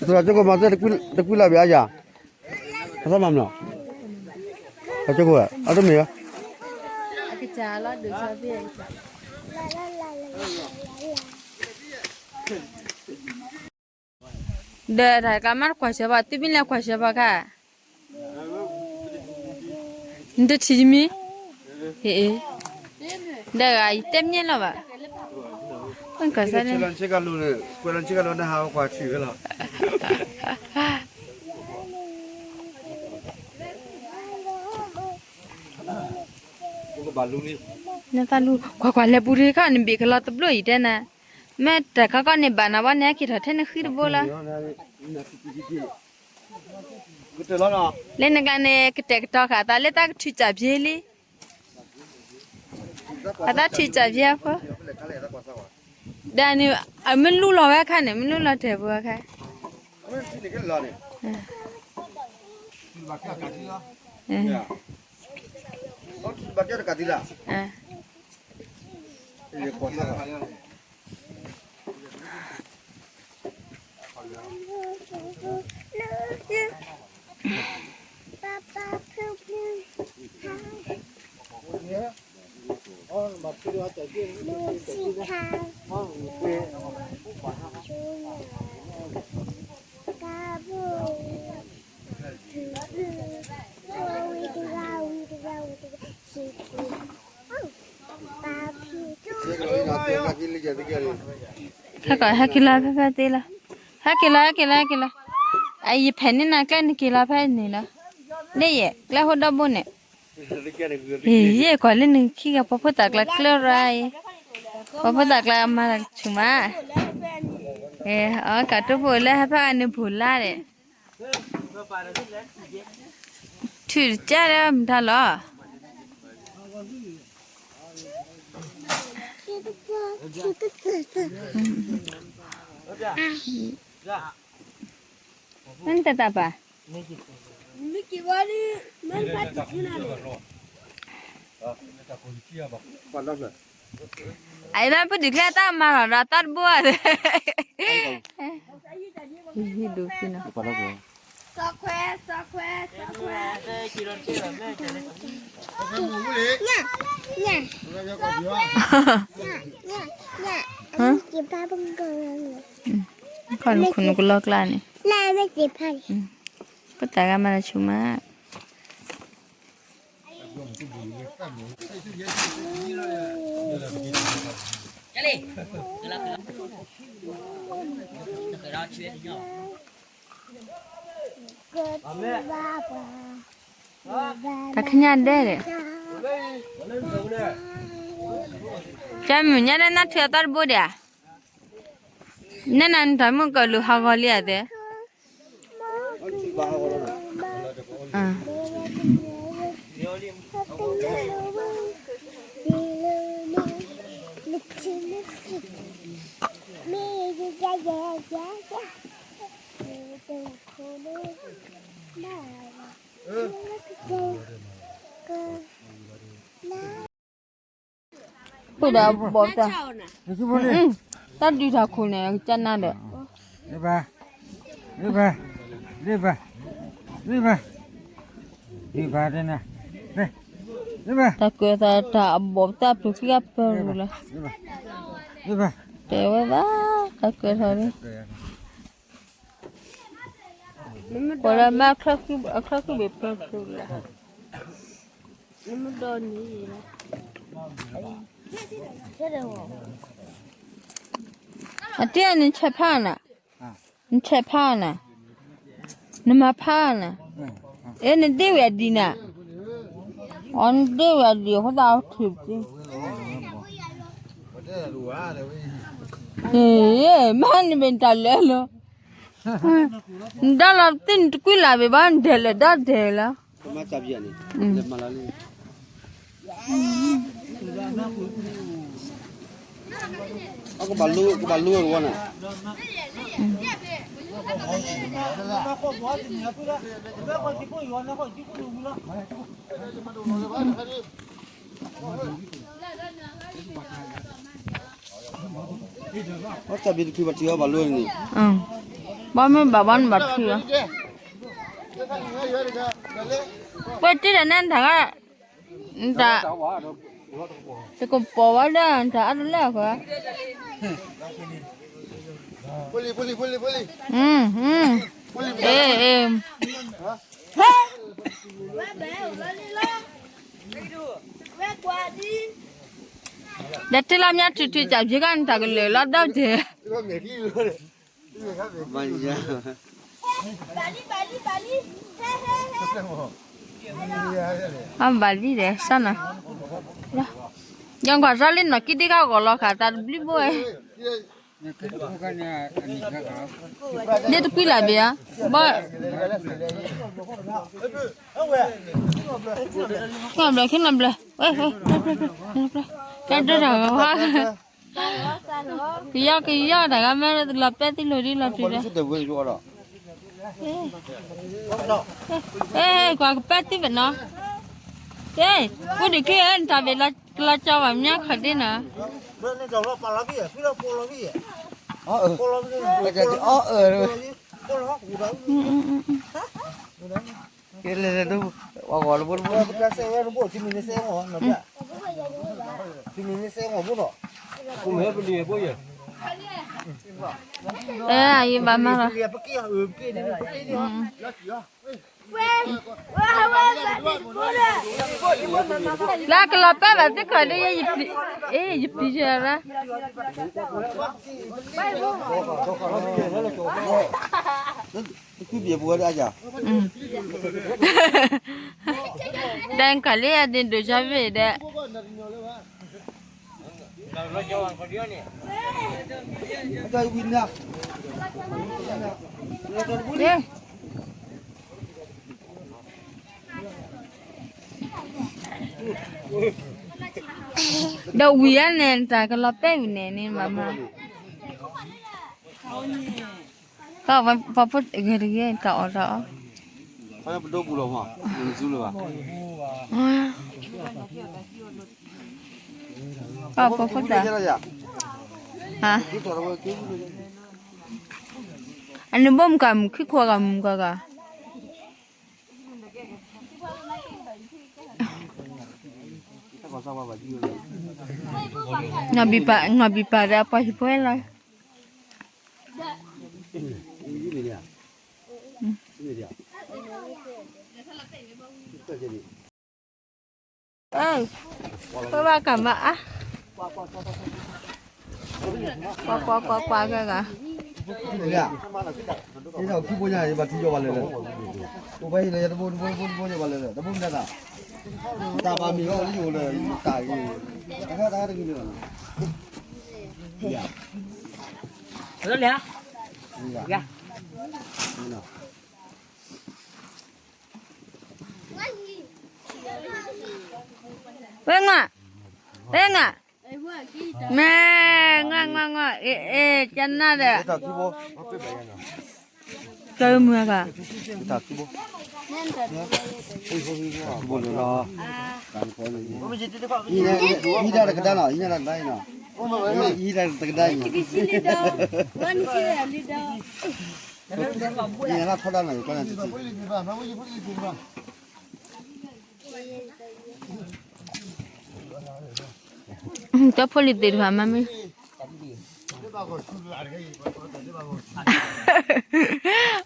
သရၣ်ကၠိကိးမၤသ့တကွံလၢ်ဘၣ်အါယၤ, အသီမၤမနီၤ, အကၠိကိးဝဲ အတမ့ၢ်ဧါ. ဒီးတၢ်ကမၣ်တကွၢ်ဆၢဘၣ် သုမ့ၢ်လဲၤကွၢ်ဆၢဘၣ်ခါ, နတထံၣ်ယမံၤ, ဒီးဂၤယတဲမ့ၢ်လီၤဘၣ်, ကွၢ်စၢ်န့ၣ်, နတၢ်လူၤ ကွၢ်ကွၢ်လဲၤပူၤတခီန့ၣ် ဘ့ၣ်ကလီၤတဘျီအံၤတဲနၤ, မ့ၢ်တၢ်ခီကီၢ်န့ၣ်ဘၣ်နၤဝဲန့ၣ် ဟဲက့ၤထီၣ်ထဲနဃံတဘိလီၤ. လၢနကျါန့ၣ် ကတဲာ်ကတီၤဃာ်သးလၢတၢ်ကထုးစၢ်ဖျ့လံ, အတၢ်ထုးစၢ်ဖျ့အဖိ, ဒီးန့ၣ် အမ့ၢ်လူလီၤဝဲအခါန့ၣ် မ့ၢ်လူလီၤတဲာ်ပူၤအခါ, ဟဲက့ၤလီၤ ဟဲက့ၤလီၤ ဖဲဖဲသ့လီၤ, ဟဲက့ၤလီၤ ဟဲက့ၤလီၤ ဟဲက့ၤလီၤ, အယဖဲန့ၣ်နၤကျဲနက့ၤလီၤဖဲန့ၣ်လီၤ, န့ၣ်ယဲၢ်ကျဲဟိဒီဘိန့ၣ်, ယဲၢ်ကွၢ်လၢနခံဂၤ ပှၤဖိသၣ်ကျါကျၢရၤအံၤ, ပှၤဖိသၣ်ကျါအမၤတၢ်ဆူၣ်မး, အကၢ်တိဖိလၢဟဲဖဲဂၤန့ၣ် ဖိလါဒီး ထုးတကၢ်ဒီးမတၤလီၤ. မ့ၢ်တတၢ်ပာ်, အအံၤမ့ၢ်ပဒုးကျဲတၢ်မၤလီၤဒီးတၢ်တဘိဧါ, ဟံးဒိးက့ၤနီၤ ခီနူာ်ခိၣ်နူာ်ကလီကျါန့ၣ်, ဖိသၣ်ဂၤမၤတၢ်ဆူၣ်မး. တၢ်ခညၣ်ဒဲးဒီး, ကၠီမုၢ်ညါဒဲး နၢ်ထွံၣ်အသီတဘိဒံးဧါ, နဲနၤနထီၣ်မုၢ်ကလူးဟးဂီၤလံဧါသ့. Put the bottom. တၢ်ဒုးထီၣ်ခိၣ်န့ၣ် ကနၣ်ဒီး တၢ်ကဲသးတၢ်အဘီၣ်ပသးဖျိးခံဂၤပၢၢ်ရူၤလီၤ. တဲဝဲဘၣ် တၢ်ကဲထီၣ်န့ၣ် ပှၤလၢမ့ၢ်အချၢဃံဘ့ၣ်ပၢၢ်ဖျိးလီၤ. အတ့ၢ်နဆဲးဖးနၤ, နဆဲးဖးနၤ, နမၤဖးနၤ, အဲ နဒ့ဝံၤအဒံးနၤ, အီၤနဒ့ဝဲဒံးအဃိသတးအီထံၣ်ပသ့, ဟ့ၣ်, မ့ၢ်နမ့ၢ်တၢ်လဲၤလီၤ, နဒါလီၤသ့ၣ်နတကွံလၢ်ဘၣ်ဘၣ် နဒဲးလၢာ်ဒါဒဲးလီၤ, ကဘၣ်လူဝဲကဝီၤန့ၣ် အီၣ်တၢ်ဘံၣ်တဖုဘၣ်ထံၣ်အီၤဘၣ်လိန့ၣ်, ဘၣ်မ့ၢ်ဘၣ်ဘၣ်နဘၣ်ထံၣ်အီၤ, ပှဲၤတံၢ်ဒီးနဲနတၢ်ဂၤ, နတၢ်, တကပီၤဝဲဒၣ်နတၢ်အါတလၢအဃၢၤ, အ့ၣ်, အ့ၣ် ဒီးတ့လီၤမ့ၢ်ထုးထုးကၠးဖံးခါနတၢ်ကလၢာ်လီၤဒီးတဲ, အဘၣ်လံဒီး စၢ်နၤ, ယကွၢ်စၢ်လံနီၢ်ကံဒံကၢ်ဂီၤလီၤခါ သးတဘျုးဘိ, ဒ့တကွံလၢ်ဘၣ်ဧါ, ဘၣ်, ခီၣ်ဘျဲၣ်ခ့နီၢ်ဘျဲၣ်, ကဲဒိၣ်တၢ်ဂီၤ, ကယီကယီတၢ်ဂၤမ့ၢ်လီၤပဲာ်သံလိၤဒ်လီၤတံၢ်ဒီး, ကွၢ်ကပဲာ်သံဘၣ်နီၤ, အိၣ်ဒံးက့ၤနတၢ်ဘ့ၣ်လီၤကလီၤကၠီဘၣ်မ့ၢ်ခီၣ်ဒ့နီၤ, အီၣ်အၢ ကဲလဲၣ်လဲၣ်ဒိၣ်, ပှၤဂီၤတဘိတဘိ, အဲ အယဘၣ်မၤလီၤ, လၢကလီၤပဲာ်ဘၣ်သ့ၣ်ခီၣ်ဒ့, ယပျံၤယဲလၢ, တကွံဘၣ်ပဝဲဒၣ်, တၢ်ကလ့အဒ့ဒိၣ်ကၢ်ဘ့ၣ်ဒီး, ဒီးဝံၤအါန့ၣ် တၢ်ကလီၤပဲာ်ဝံၤန့ၣ်န့ၣ်မးမး, ကပှၤဖိဂ့ၤတဂ့ၤ တၢ်အီၣ်တၢ်အီ, ပဒိပူၤလီၤမး, မ့ၢ်နစုလၢၤဘၣ်, ကပှၤဖိတၢ်, အန့ၣ်ဘိၣ်မုၢ်ကမုၢ် ခံခိၣ်ဂၤမုၢ်ကဂၤ, နီၢ်ဘံၣ်ပာ်ဒီးအပှၤဟံၣ်ဖိလီၤ. ပဘၣ်ကမၤအါ, ကွၢ်ကွၢ်ကွၢ်ကွၢ်ဂၤဂၤ, ခံဘိညါ ယဘၣ်ထံၣ်ယီၤဘၣ်လၢာ်လၢာ်, အိၣ်ဖဲအံၤလၢယတဘိတဘိတဘိတဘိယီၤဘၣ်လၢာ်လၢာ်, တဘိမနုၤသး, တၢ်ဘၣ်မံၤအီၤလၢယအိၣ်လၢတၢ်ဂ့ၤ, တၢ်ဂ့ၤတဂ့ၤန့ၣ်ဘၣ်, ဝဲငါ, ဝဲငါ, မ့ၢ်, ငါငါငါ, အ့ၣ်အ့ၣ် ကနၣ်ဒီး, ကမုာ်ဂၤ, ဟံးဒၣ်တကဒါနီၤ, ဟံးဒၣ်တကဒါအံၤနီၤ, ဟံးဒၣ်တကဒါအံၤ, နလၢထီဒါနီၤ ယကွၢ်နၤတထံၣ် ကၠီဖိလံၤသ့ၣ်တဖၣ်မးမ့ၢ်,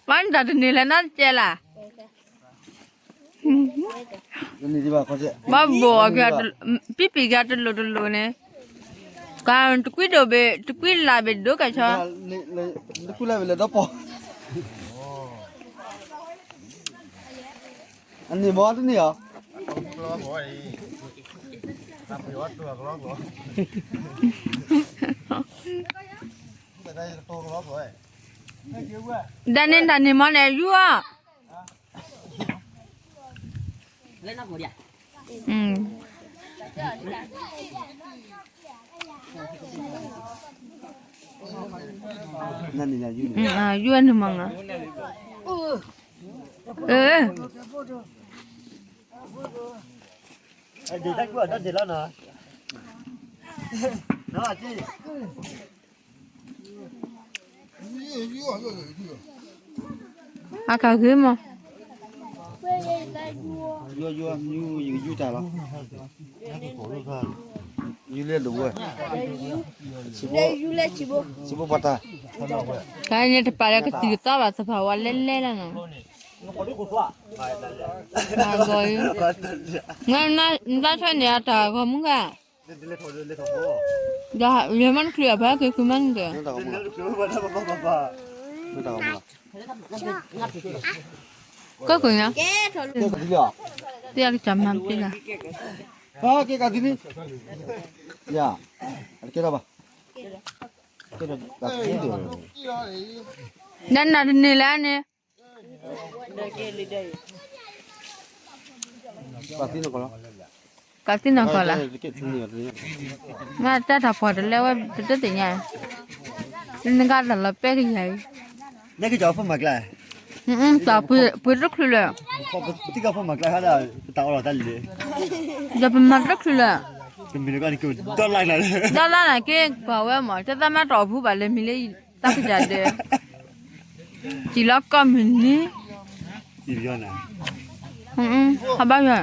ဘၣ်နတၢ်တန့ၢ်လၢၤနီတကဲလၢ်, ဘၣ်ဘိၣ်အီၤ, ပံပံၤဂၤတလိၣ်တလိၣ်န့ၣ်, ကတကွံဒိၣ်ဘ့ၣ် တကွံလၢ်ဘ့ၣ်ဒိၣ်ကဲဆီ, တကွံလၢ်ဘ့ၣ်လၢဒီပီၢ်, အန့ၣ်မ့ၢ်တန့ၢ်အီၤ ဒၣ်န့ၣ်တၢ်န့ၣ်မ့ၢ်န့ၣ် ယူၢ်အီၤ ယူၢ်အီၤန့ၣ်မ့ၢ်န့ၣ် အကဂ့ၤမး, ယူၢ်ယူၢ် ယူၢ် ယကယူၢ်တၢ်လီၤ, ယူၢ်လၢဒိးဝဲ, ဆံးဖိပှၢ်တၢ်, တၢ်န့ၣ်တပာ်လၢကသံၣ်ကသီဘၣ် သဖၣ်ဝါလဲလဲလီၤနီၤ, နဘၣ်ထွဲန့ၣ်အတၢ်ဂီၤမူဂၤ ဒီးယမ့ၢ်တချုးအဖါက့ၤခုမ့ၢ်န့ၣ်ဒီး, ကီၢ်ခိၣ်ညါ, တၢ်ကစၢ်မၤပ့ၤလီၤ, ကဲကသံန့ၣ်, ယၤ, အတကဲထီၣ်ဘၣ်, နနၤတန့ၢ်လၢန့ၣ် ကသံၣ်နီၢ်ကီၢ်လီၤ, မ့ၢ်တၢ်တၢ်ဖှီၣ်တလဲဝဲ ပတသ့ၣ်ညါ, နကတၢ်လီၤပဲကယၤအံၤ, နကကၠီၤဖိမၤကျါ, ပှ့ၤတချုးလၢာ်, ဒီးပမၤတချုးလၢာ်, ဒီလါန့ၣ်က့ၤ ကွၢ်ဝဲမး တသးမၤတအီၣ်ဖူဘၣ်လၢမံၤလၢ တၢ်ကစၢ်ဒၢး, စံၣ်လီၤကီၢ်မုၢ်နံၤ, ဟဘၣ်ယွၤ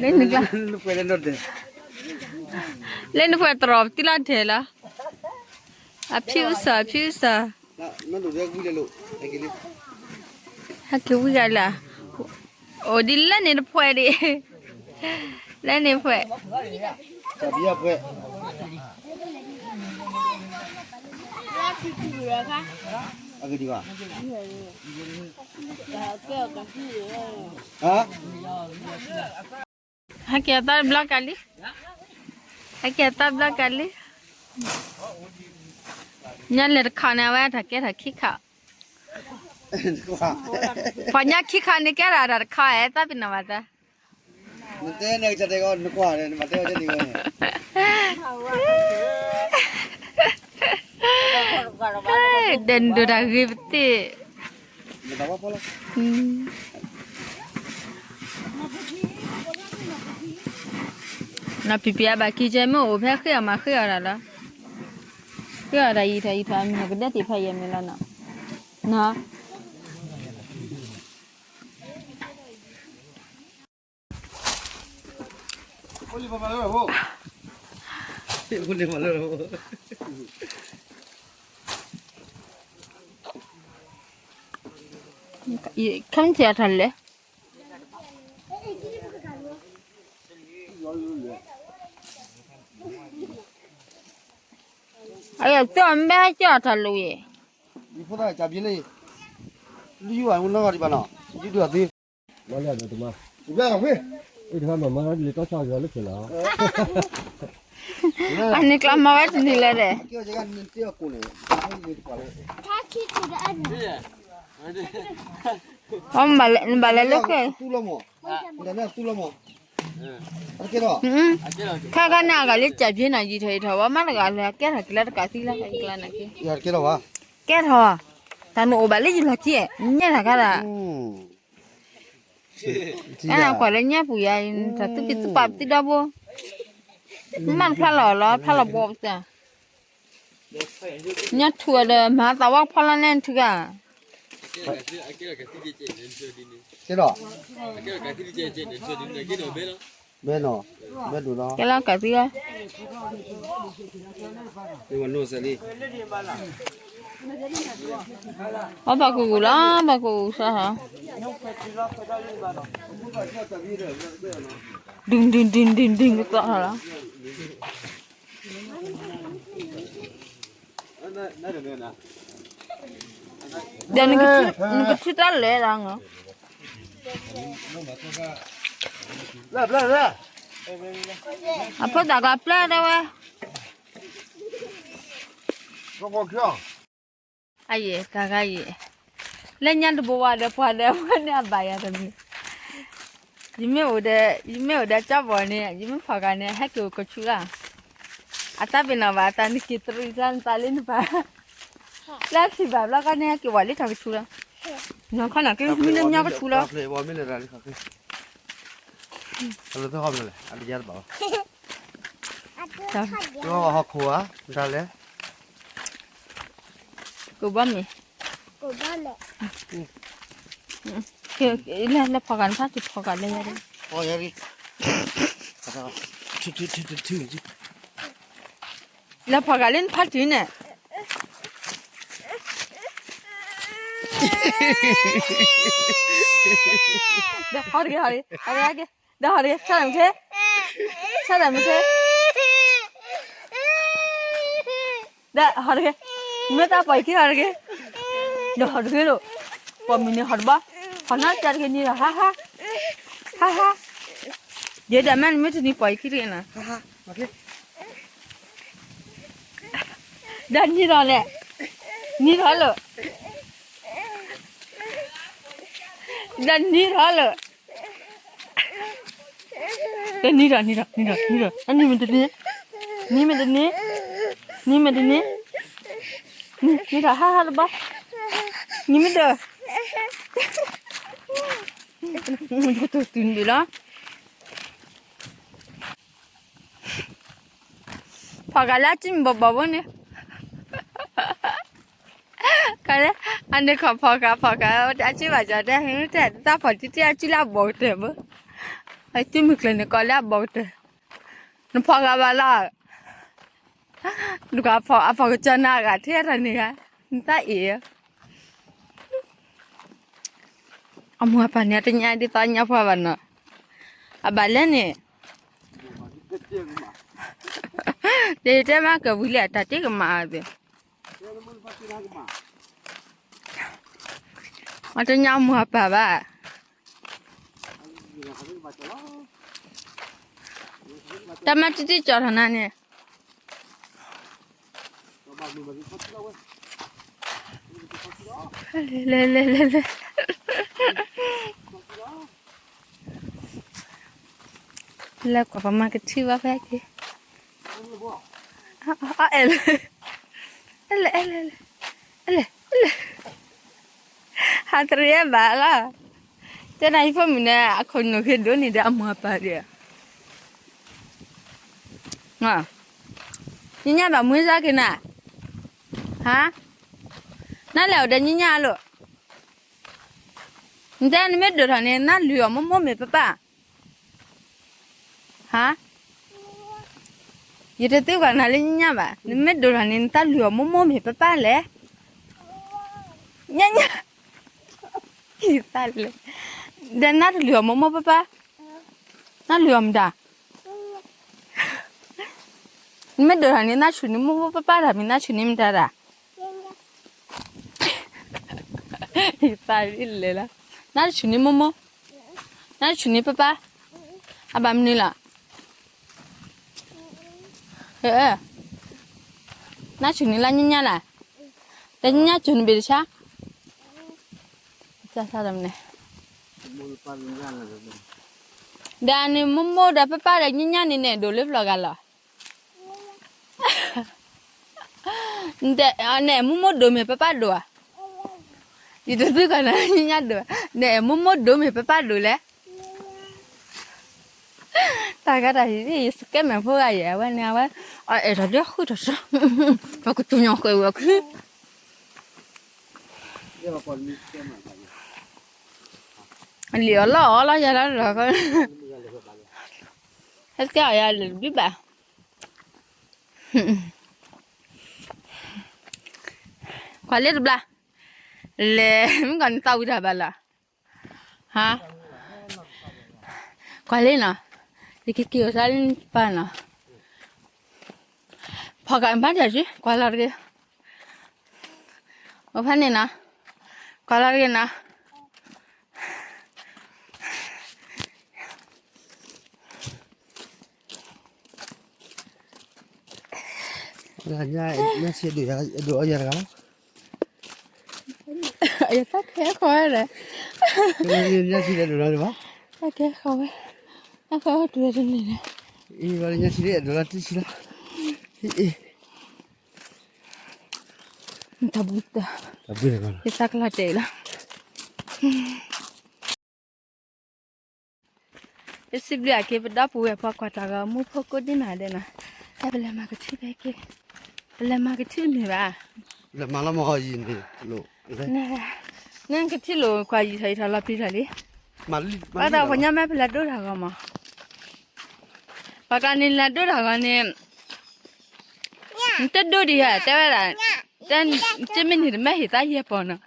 လၢနကျါ, လၢနပှဲၤတရီတံၢ်လီၤထဲလီၤ, အဖံအိၣ်စၢ် အဖံအိၣ်စၢ်, ဟဲက့ၤဝံၤဂၤလၢ, အိၣ်ဒ်လၢန့ၣ်တဖှဲးဒံး, လၢန့ၣ်ဖှဲး, ဟဲက့ၤအသးဘျီကလံ, ဟဲက့ၤအသးဘျီကလံ, ညါလဲၤတခီန့ၣ် အဝဲတၢ်ကဲထီၣ်ခံခါ, ပှၤညါခံခါန့ၣ်ကဲထီၣ်တၢ်တခီ အဲၣ်သးပ့ၤနီၣ်ဘၣ်သး, နတဲန့ၣ်ကတဲကီး နကွၢ်န့ၣ် နမၤတဲဝဲန့ၣ်ဝဲန့ၣ်, ဒဲးနဒိၣ်တၢ်ဂ့ၤပသ့ၣ်, နီၢ်ဖံဖံအဘၣ်ကံကဲမ့ၢ်အိၣ်ဖဲဃ့အီၣ်မးဃ့အီၣ်တၢ်လီၤ, ဃ့အီၣ်တၢ်ယံာ်ထီၣ်ယံာ်ထီၣ် အမံၤကဒဲးသ့ၣ်ဖးယံာ်မ့ၢ်လီၤနီၤ, နီၤ ခမ့ၢ်ထံၣ်အထီၣ်လဲၣ်, အယၤကၠီၣ်မ့ၢ်ကၠီၣ်ထီၣ်လိာ်အံၤ, ယဖိသၣ်ကၠးဘျ့လၢအံၤ, လၢယုၢ်အနီၢ်ဂၤဒံးဘၣ်နီၤ, ယုၢ်ဒုးအီၤသ့, မၤလၢအဒိးတမါ, အ့ၣ်တခါမၤမၤလၢတလ့ၤတီဆါက့ၤအီၤလၢခဲလၢာ်, အန့ၣ်ကျါမၤဝဲတန့ၢ်လၢၤဒီး, အမၤလၢနဘၣ်လဲၤလၢဃဲ, ခါခါန့ၣ်အဂၤလၢကၠးဖျ့နၤယံာ်ထီၣ်ယံာ်ထီၣ်ဝဲမးတဂၤလၢကဲထီၣ်က့ၤလၢတကးသံလၢကျါန့ၣ်က့, ကဲထီၣ်, တၢ်နအိၣ်ဘၣ်လၢယလီၢ်ခံ, ညဲထီၣ်ခါဒၣ်, ကွၢ်လၢညါပူၤယၤ, တၢ်သူၣ်က့သးပာ်ပသံဒီဘိ, မ့ၢ်တဖျါလီၤလီၤ ဖျါလီၤဘီပသး, ညါထူၣ်အဒီးမၤသးဝဲဖီလီၤနဲၣ်ထူၣ်ဂၤ, ကဲဒီး, ဘဲနီၤ, ဘဲဒိၣ်လီၤ, ကဲလီၤကးသံလီၤ, အီဘၣ်ကူကူလီၤ ဘၣ်ကူကူစၢ်ဟီ, ဒုၣ်ဒုၣ်ဒုၣ်ဒုၣ်ဒုၣ်ကသီၣ်လီၤ, ဒီးနကထံၣ်တၢ်လဲၤလီၤ, အဖိသၣ်ကျါပျၢ်ဒၣ်ဝဲ, အယဲၢ်တဂၤယဲၢ်, လၢညါတဘိဝါဒီးပှၤဒီးဝဲန့ၣ်အဘၣ်ယၤတမံၤ, ယမ့ၢ်အိၣ်ဒီး ယမ့ၢ်အိၣ်ဒီးကၠီဘီန့ၣ် ယမ့ၢ်ဖီၣ်ဂၤန့ၣ် ဟဲက့ၤအိၣ်ကဆူးလီၤ, အတၢ်ပ့ၤနီၣ်ဘၣ်အသးနက့ၤတရံးတၢ်နသးလၢနပၢ်, လၢဖံးဘၣ်ဘျီကီန့ၣ် ဟဲက့ၤဝဲလၢထီၣ်ကဆူးလီၤ, နီၢ်ခီနီၢ်က့ၤမ့ၢ်လၢညါကဆူးလီၤ, ဟီၣ်ခိၣ်ဧါ, ဒ်လဲၣ်, ကိးဘီမ့ၢ်, လဲၤ လဲၤဖီၣ်ဂၤနဖါတံၢ်ဖီၣ်ဂၤလၢယၤဒီး, လဲၤဖီၣ်ဂၤလၢနဖါတံၢ်န့ၣ်, ဒီးဟီၣ်တဂ့ၤ ဟီၣ်တဂ့ၤ ဟီၣ်တဂ့ၤ ဒီးဟီၣ်တဂ့ၤ ဆၢထၢၣ်မ့ၢ်ထဲ, ဆၢထၢၣ်မ့ၢ်ထဲ, ဒီးဟီၣ်တဂ့ၤ, မ့ၢ်တၢ်ပီၢ်ယခံဟီၣ်တဂ့ၤ, ဒီးဟီၣ်တဂ့ၤလိာ်, ပီၢ်မုၢ်န့ၣ်ဟီၣ်တဘီ, ဟီၣ်နီတကဲတဂ့ၤန့ၣ်ဒီး ဟါဟါ, ဟါဟါ, ယဲဒၣ်မ့ၢ်နမ့ၢ်တနံၤပီၢ်ယခံတဂ့ၤနၤ, ဒီးနံၤထီၣ်လဲၣ်, နံၤထီၣ်လၢာ်, ဒီးနံၤထီၣ်လၢာ်, ဒီးနံၤထီၣ် နံၤထီၣ် နံၤထီၣ် နံၤထီၣ် အနံၤမ့ၢ်တနံၤ, နံၤမ့ၢ်တနံၤ, နံၤမ့ၢ်တနံၤ, နံၤထီၣ်ဟါဟါတဘီ, နံၤမ့ၢ်ဒၢး, ယကတိၤတုၤန့ၣ်လီၤ. ဖီၣ်ဃာ်လၢအစုမုၢ်ဘီၣ်ဘီၣ်ဖိန့ၣ်, ကလၢ, အန့ၣ်ခီဖီၣ်ဃာ်ဖီၣ်ဃာ် အစုဘၣ်ကီတဲ တဲတၢ်ဖီၣ်တံၢ်တံၢ်အစုလၢအဘီၣ်ကတၢၢ်ဘၣ်, အစုမုၢ်ကျၢၢ်န့ၣ်ကီးလၢအဘီၣ်ကတၢၢ်, နဖီၣ်ဃာ်ဘၣ်လီၤ, နကဖီၣ်အဖီၣ်ကစၢ်နၤအဂၤထဲတၢ်န့ၣ်ဂၤ, နတၢ်အ့ၣ် အမိၢ်အပၢ်န့ၣ် တညါဒ်သိးညါပှၢ်ဘၣ်နီၤ, အဘၣ်လဲၣ်န့ၣ်, ဒီးယတဲမ့ၢ်ကဝံၤလံ အတၢ်တ့ကမၣ်အသ့ၣ်, အတညါအမိၢ်အပၢ်ဘၣ်, တၢ်မၤတံၢ်တံၢ်ကၠီထီၣ်နၤန့ၣ် လဲၤ လဲၤ လဲၤ လဲၤ လဲၤ, လဲၤကွၢ်ပမၤကထံၣ်ဘၣ်ဖဲက့ၤ, အဲၣ်လၢ, အဲၣ်လၢ အဲၣ်လၢ အဲၣ်လၢ, အဲၣ်လၢ, အဲၣ်လၢ, ဟးတရံးဘၣ်လီၤ, တဲနၤဟံၣ်ဖိမုၣ်န့ၣ် အခိၣ်နူာ်က့ၤဒိၣ်န့ၢ်ဒီးအမိၢ်အပၢ်ဒီး ညါညါဘၣ်မွေးစားက့ၤနၤ, ဟါ, နလဲၤအိၣ်ဒီးညါညါလိာ်, နတဲနမ့ၢ်ဒိၣ်ထီၣ်န့ၣ် နလုၢ်အီၣ်မိၢ်မိၢ်မ့ၢ်ပၢ်ပၢ်, ဟါ, ယတသ့ကွၢ်နၤလၢညါညါဘၣ်, နမ့ၢ်ဒိၣ်ထီၣ်န့ၣ် နတၢ်လုၢ်အီၣ်မိၢ်မိၢ်မ့ၢ်ပၢ်ပၢ်လဲၣ်, ညါညါ, ယသးလဲၣ်, ဒီးနတလုၢ်အီၣ်မိၢ်မိၢ်ပၢ်ပၢ်, နလုၢ်အီၣ်မတၤ နမ့ၢ်ဒိၣ်ထီၣ်န့ၣ် နဆူၣ်န့ၢ်မိၢ်မိၢ်ပၢ်ပၢ်တၢ်မ့ၢ် နဆူၣ်န့ၢ်မတၤတၢ်, ယသးလဲၣ်လီၤ, နတဆူၣ်န့ၢ်မိၢ်မိၢ်, နတဆူၣ်န့ၢ်ပၢ်ပၢ်, အဘၣ်မနုၤလီၤ, နတဆူၣ်န့ၢ်လၢညါညါလီၤ, ဒီးညါညါကၠိၣ်နဘ့ၣ်တဆါ န့ၣ်, ဒီးန့ၣ်မိၢ်မိၢ်ဒီးပၢ်ပၢ်ဒီးညါညါန့ၣ်န့ၣ် ဒိၣ်လၢပျီဂၤလီၤ, နအဲၣ်မိၢ်မိၢ်ဒိၣ်မ့ၢ်ပၢ်ပၢ်ဒိၣ်ဧါ, ယတသ့ကွၢ်နၤညါညါဒိၣ်, နအဲၣ်မိၢ်မိၢ်ဒိၣ်မ့ၢ်ပၢ်ပၢ်ဒိၣ်လဲၣ် တၢ်ဂၤတၢ်ဟံၣ် ယစကဲမဲာ်ဖိဂၤယဲၢ် အဝဲန့ၣ် အဝဲ အအဲၣ်ထီၣ်ဒ်ဃုထီၣ်စၢၤ ပှၤကတူၢ်ညိၣ်ဃဲးဝဲခု လံာ်အီၣ်လီၢ်အီၣ်လီၢ်ယၤလီၤဒီး ဟဲစကဲအီၣ်ယၤလၢတဘျုးဘၣ် ကွၢ်လၢတဘျါ လဲၤ မ့ၢ်ကီးနသးဝံၤတၢ်ဘၣ်လီၤ ဟါ ကွၢ်လံနီၤ ယကက့ၤအီၤသးလၢနပၢ်နီၤ, ဖီကးဘၣ်တၢ်က့ၤ ကွၢ်လီၤတဂ့ၤ, အိၣ်ဖဲန့ၣ်နီၤ, ကွၢ်လီၤတဂ့ၤနီၤ. ညၣ်ဆံးဒိၣ်အီၣ်ယၤတဂၤလီၤ, ယတၢ်ခဲဃီဝဲဒီး, ညၣ်ဆံးဒိၣ်လီၤတဘၣ်, တၢ်ခဲဃီဝဲ, တၢ်ဃီဝဲတုၤဝဲတန့ၢ်လဲၣ်, အံၤ ညၣ်ဆံးဒိၣ်လီၤတဆံးလီၤ, အံၤ တၢ်ဘုတၢ်, ယတၢ်ကလီၤတဲာ်လီၤ. ယစံးဘျုးအက့ၤ ပဒီပုၢ်ဝဲၢ်ပှၤကွၢ်တၢ်ဂီၤမူဖိကိးဒ်နၤဒဲးနီၤ, တၢ်ပလဲၤမၤကထံၣ်ဖဲက့ၤ, ပလဲၤမၤကထံၣ်တမ့ၢ်ဘၣ်, လဲၤမၤလီၤမၢ်ယံၤန့ၣ်, နကထံၣ်လိာ်ကွၢ်ယံၤထီၣ်ယံၤထီၣ်လီၤပျံၤထီၣ်လံ, ဘၣ်သးပှၤညါမ့ၢ်ပလဲၤဒိတၢ်ဂီၤမး, ပှၤကျါန့ၣ်လဲၤဒိတၢ်ဂီၤန့ၣ် နတဒိဒံးဧါ တဲဝဲဒၣ်, တမ့ၢ်န့ၣ်တမ့ၢ်ဟ့ၣ်သးယဲၢ်ပီၤနီၤ,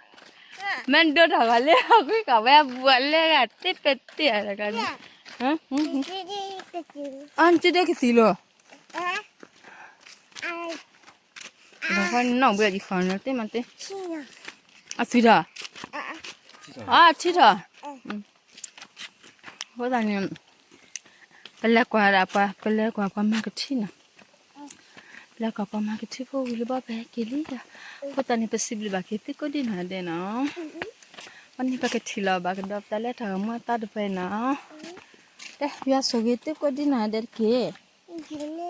မ့ၢ်ဒိတၢ်ဂီၤလၢအဃိကဝဲဘူးအလဲဂၤတ့ပဲာ်တ့ၢ်ဧါတကးန့ၣ်, အနစုဒ့ကသံၣ်လိၤ, ဒီးဃီနီၣ်ဘှံးအံၤဃီနီၤ တ့မးတ့, အသွံၣ်ထီၣ်, အထံထီၣ်, အဃိသတးန့ၣ် ပလဲၤကွၢ်ဒၣ်ပှၤ ပလဲၤကွၢ်ပှၤမၤကထံၣ်နီၤ, ပလဲၤကွၢ်ပှၤမၤကထံၣ်ဖိဝံၤလၢဘီပဟဲက့ၤလံ, အဃိသတးန့ၣ် ပစံးဘျုးဘၣ်က့ၤသုကိးဒ်နၤဒဲးနီၤ, ဝဲန့ၣ်ပကထံၣ်လီၤဘၣ်ကဒီးပတၢ်လဲၤတၢ်ဂီၤမူအသီတဖၣ်နီၤ, တဲယွၤဆိၣ်ဂ့ၤသုကိးဒ်နၤဒဲးတက့ၢ်.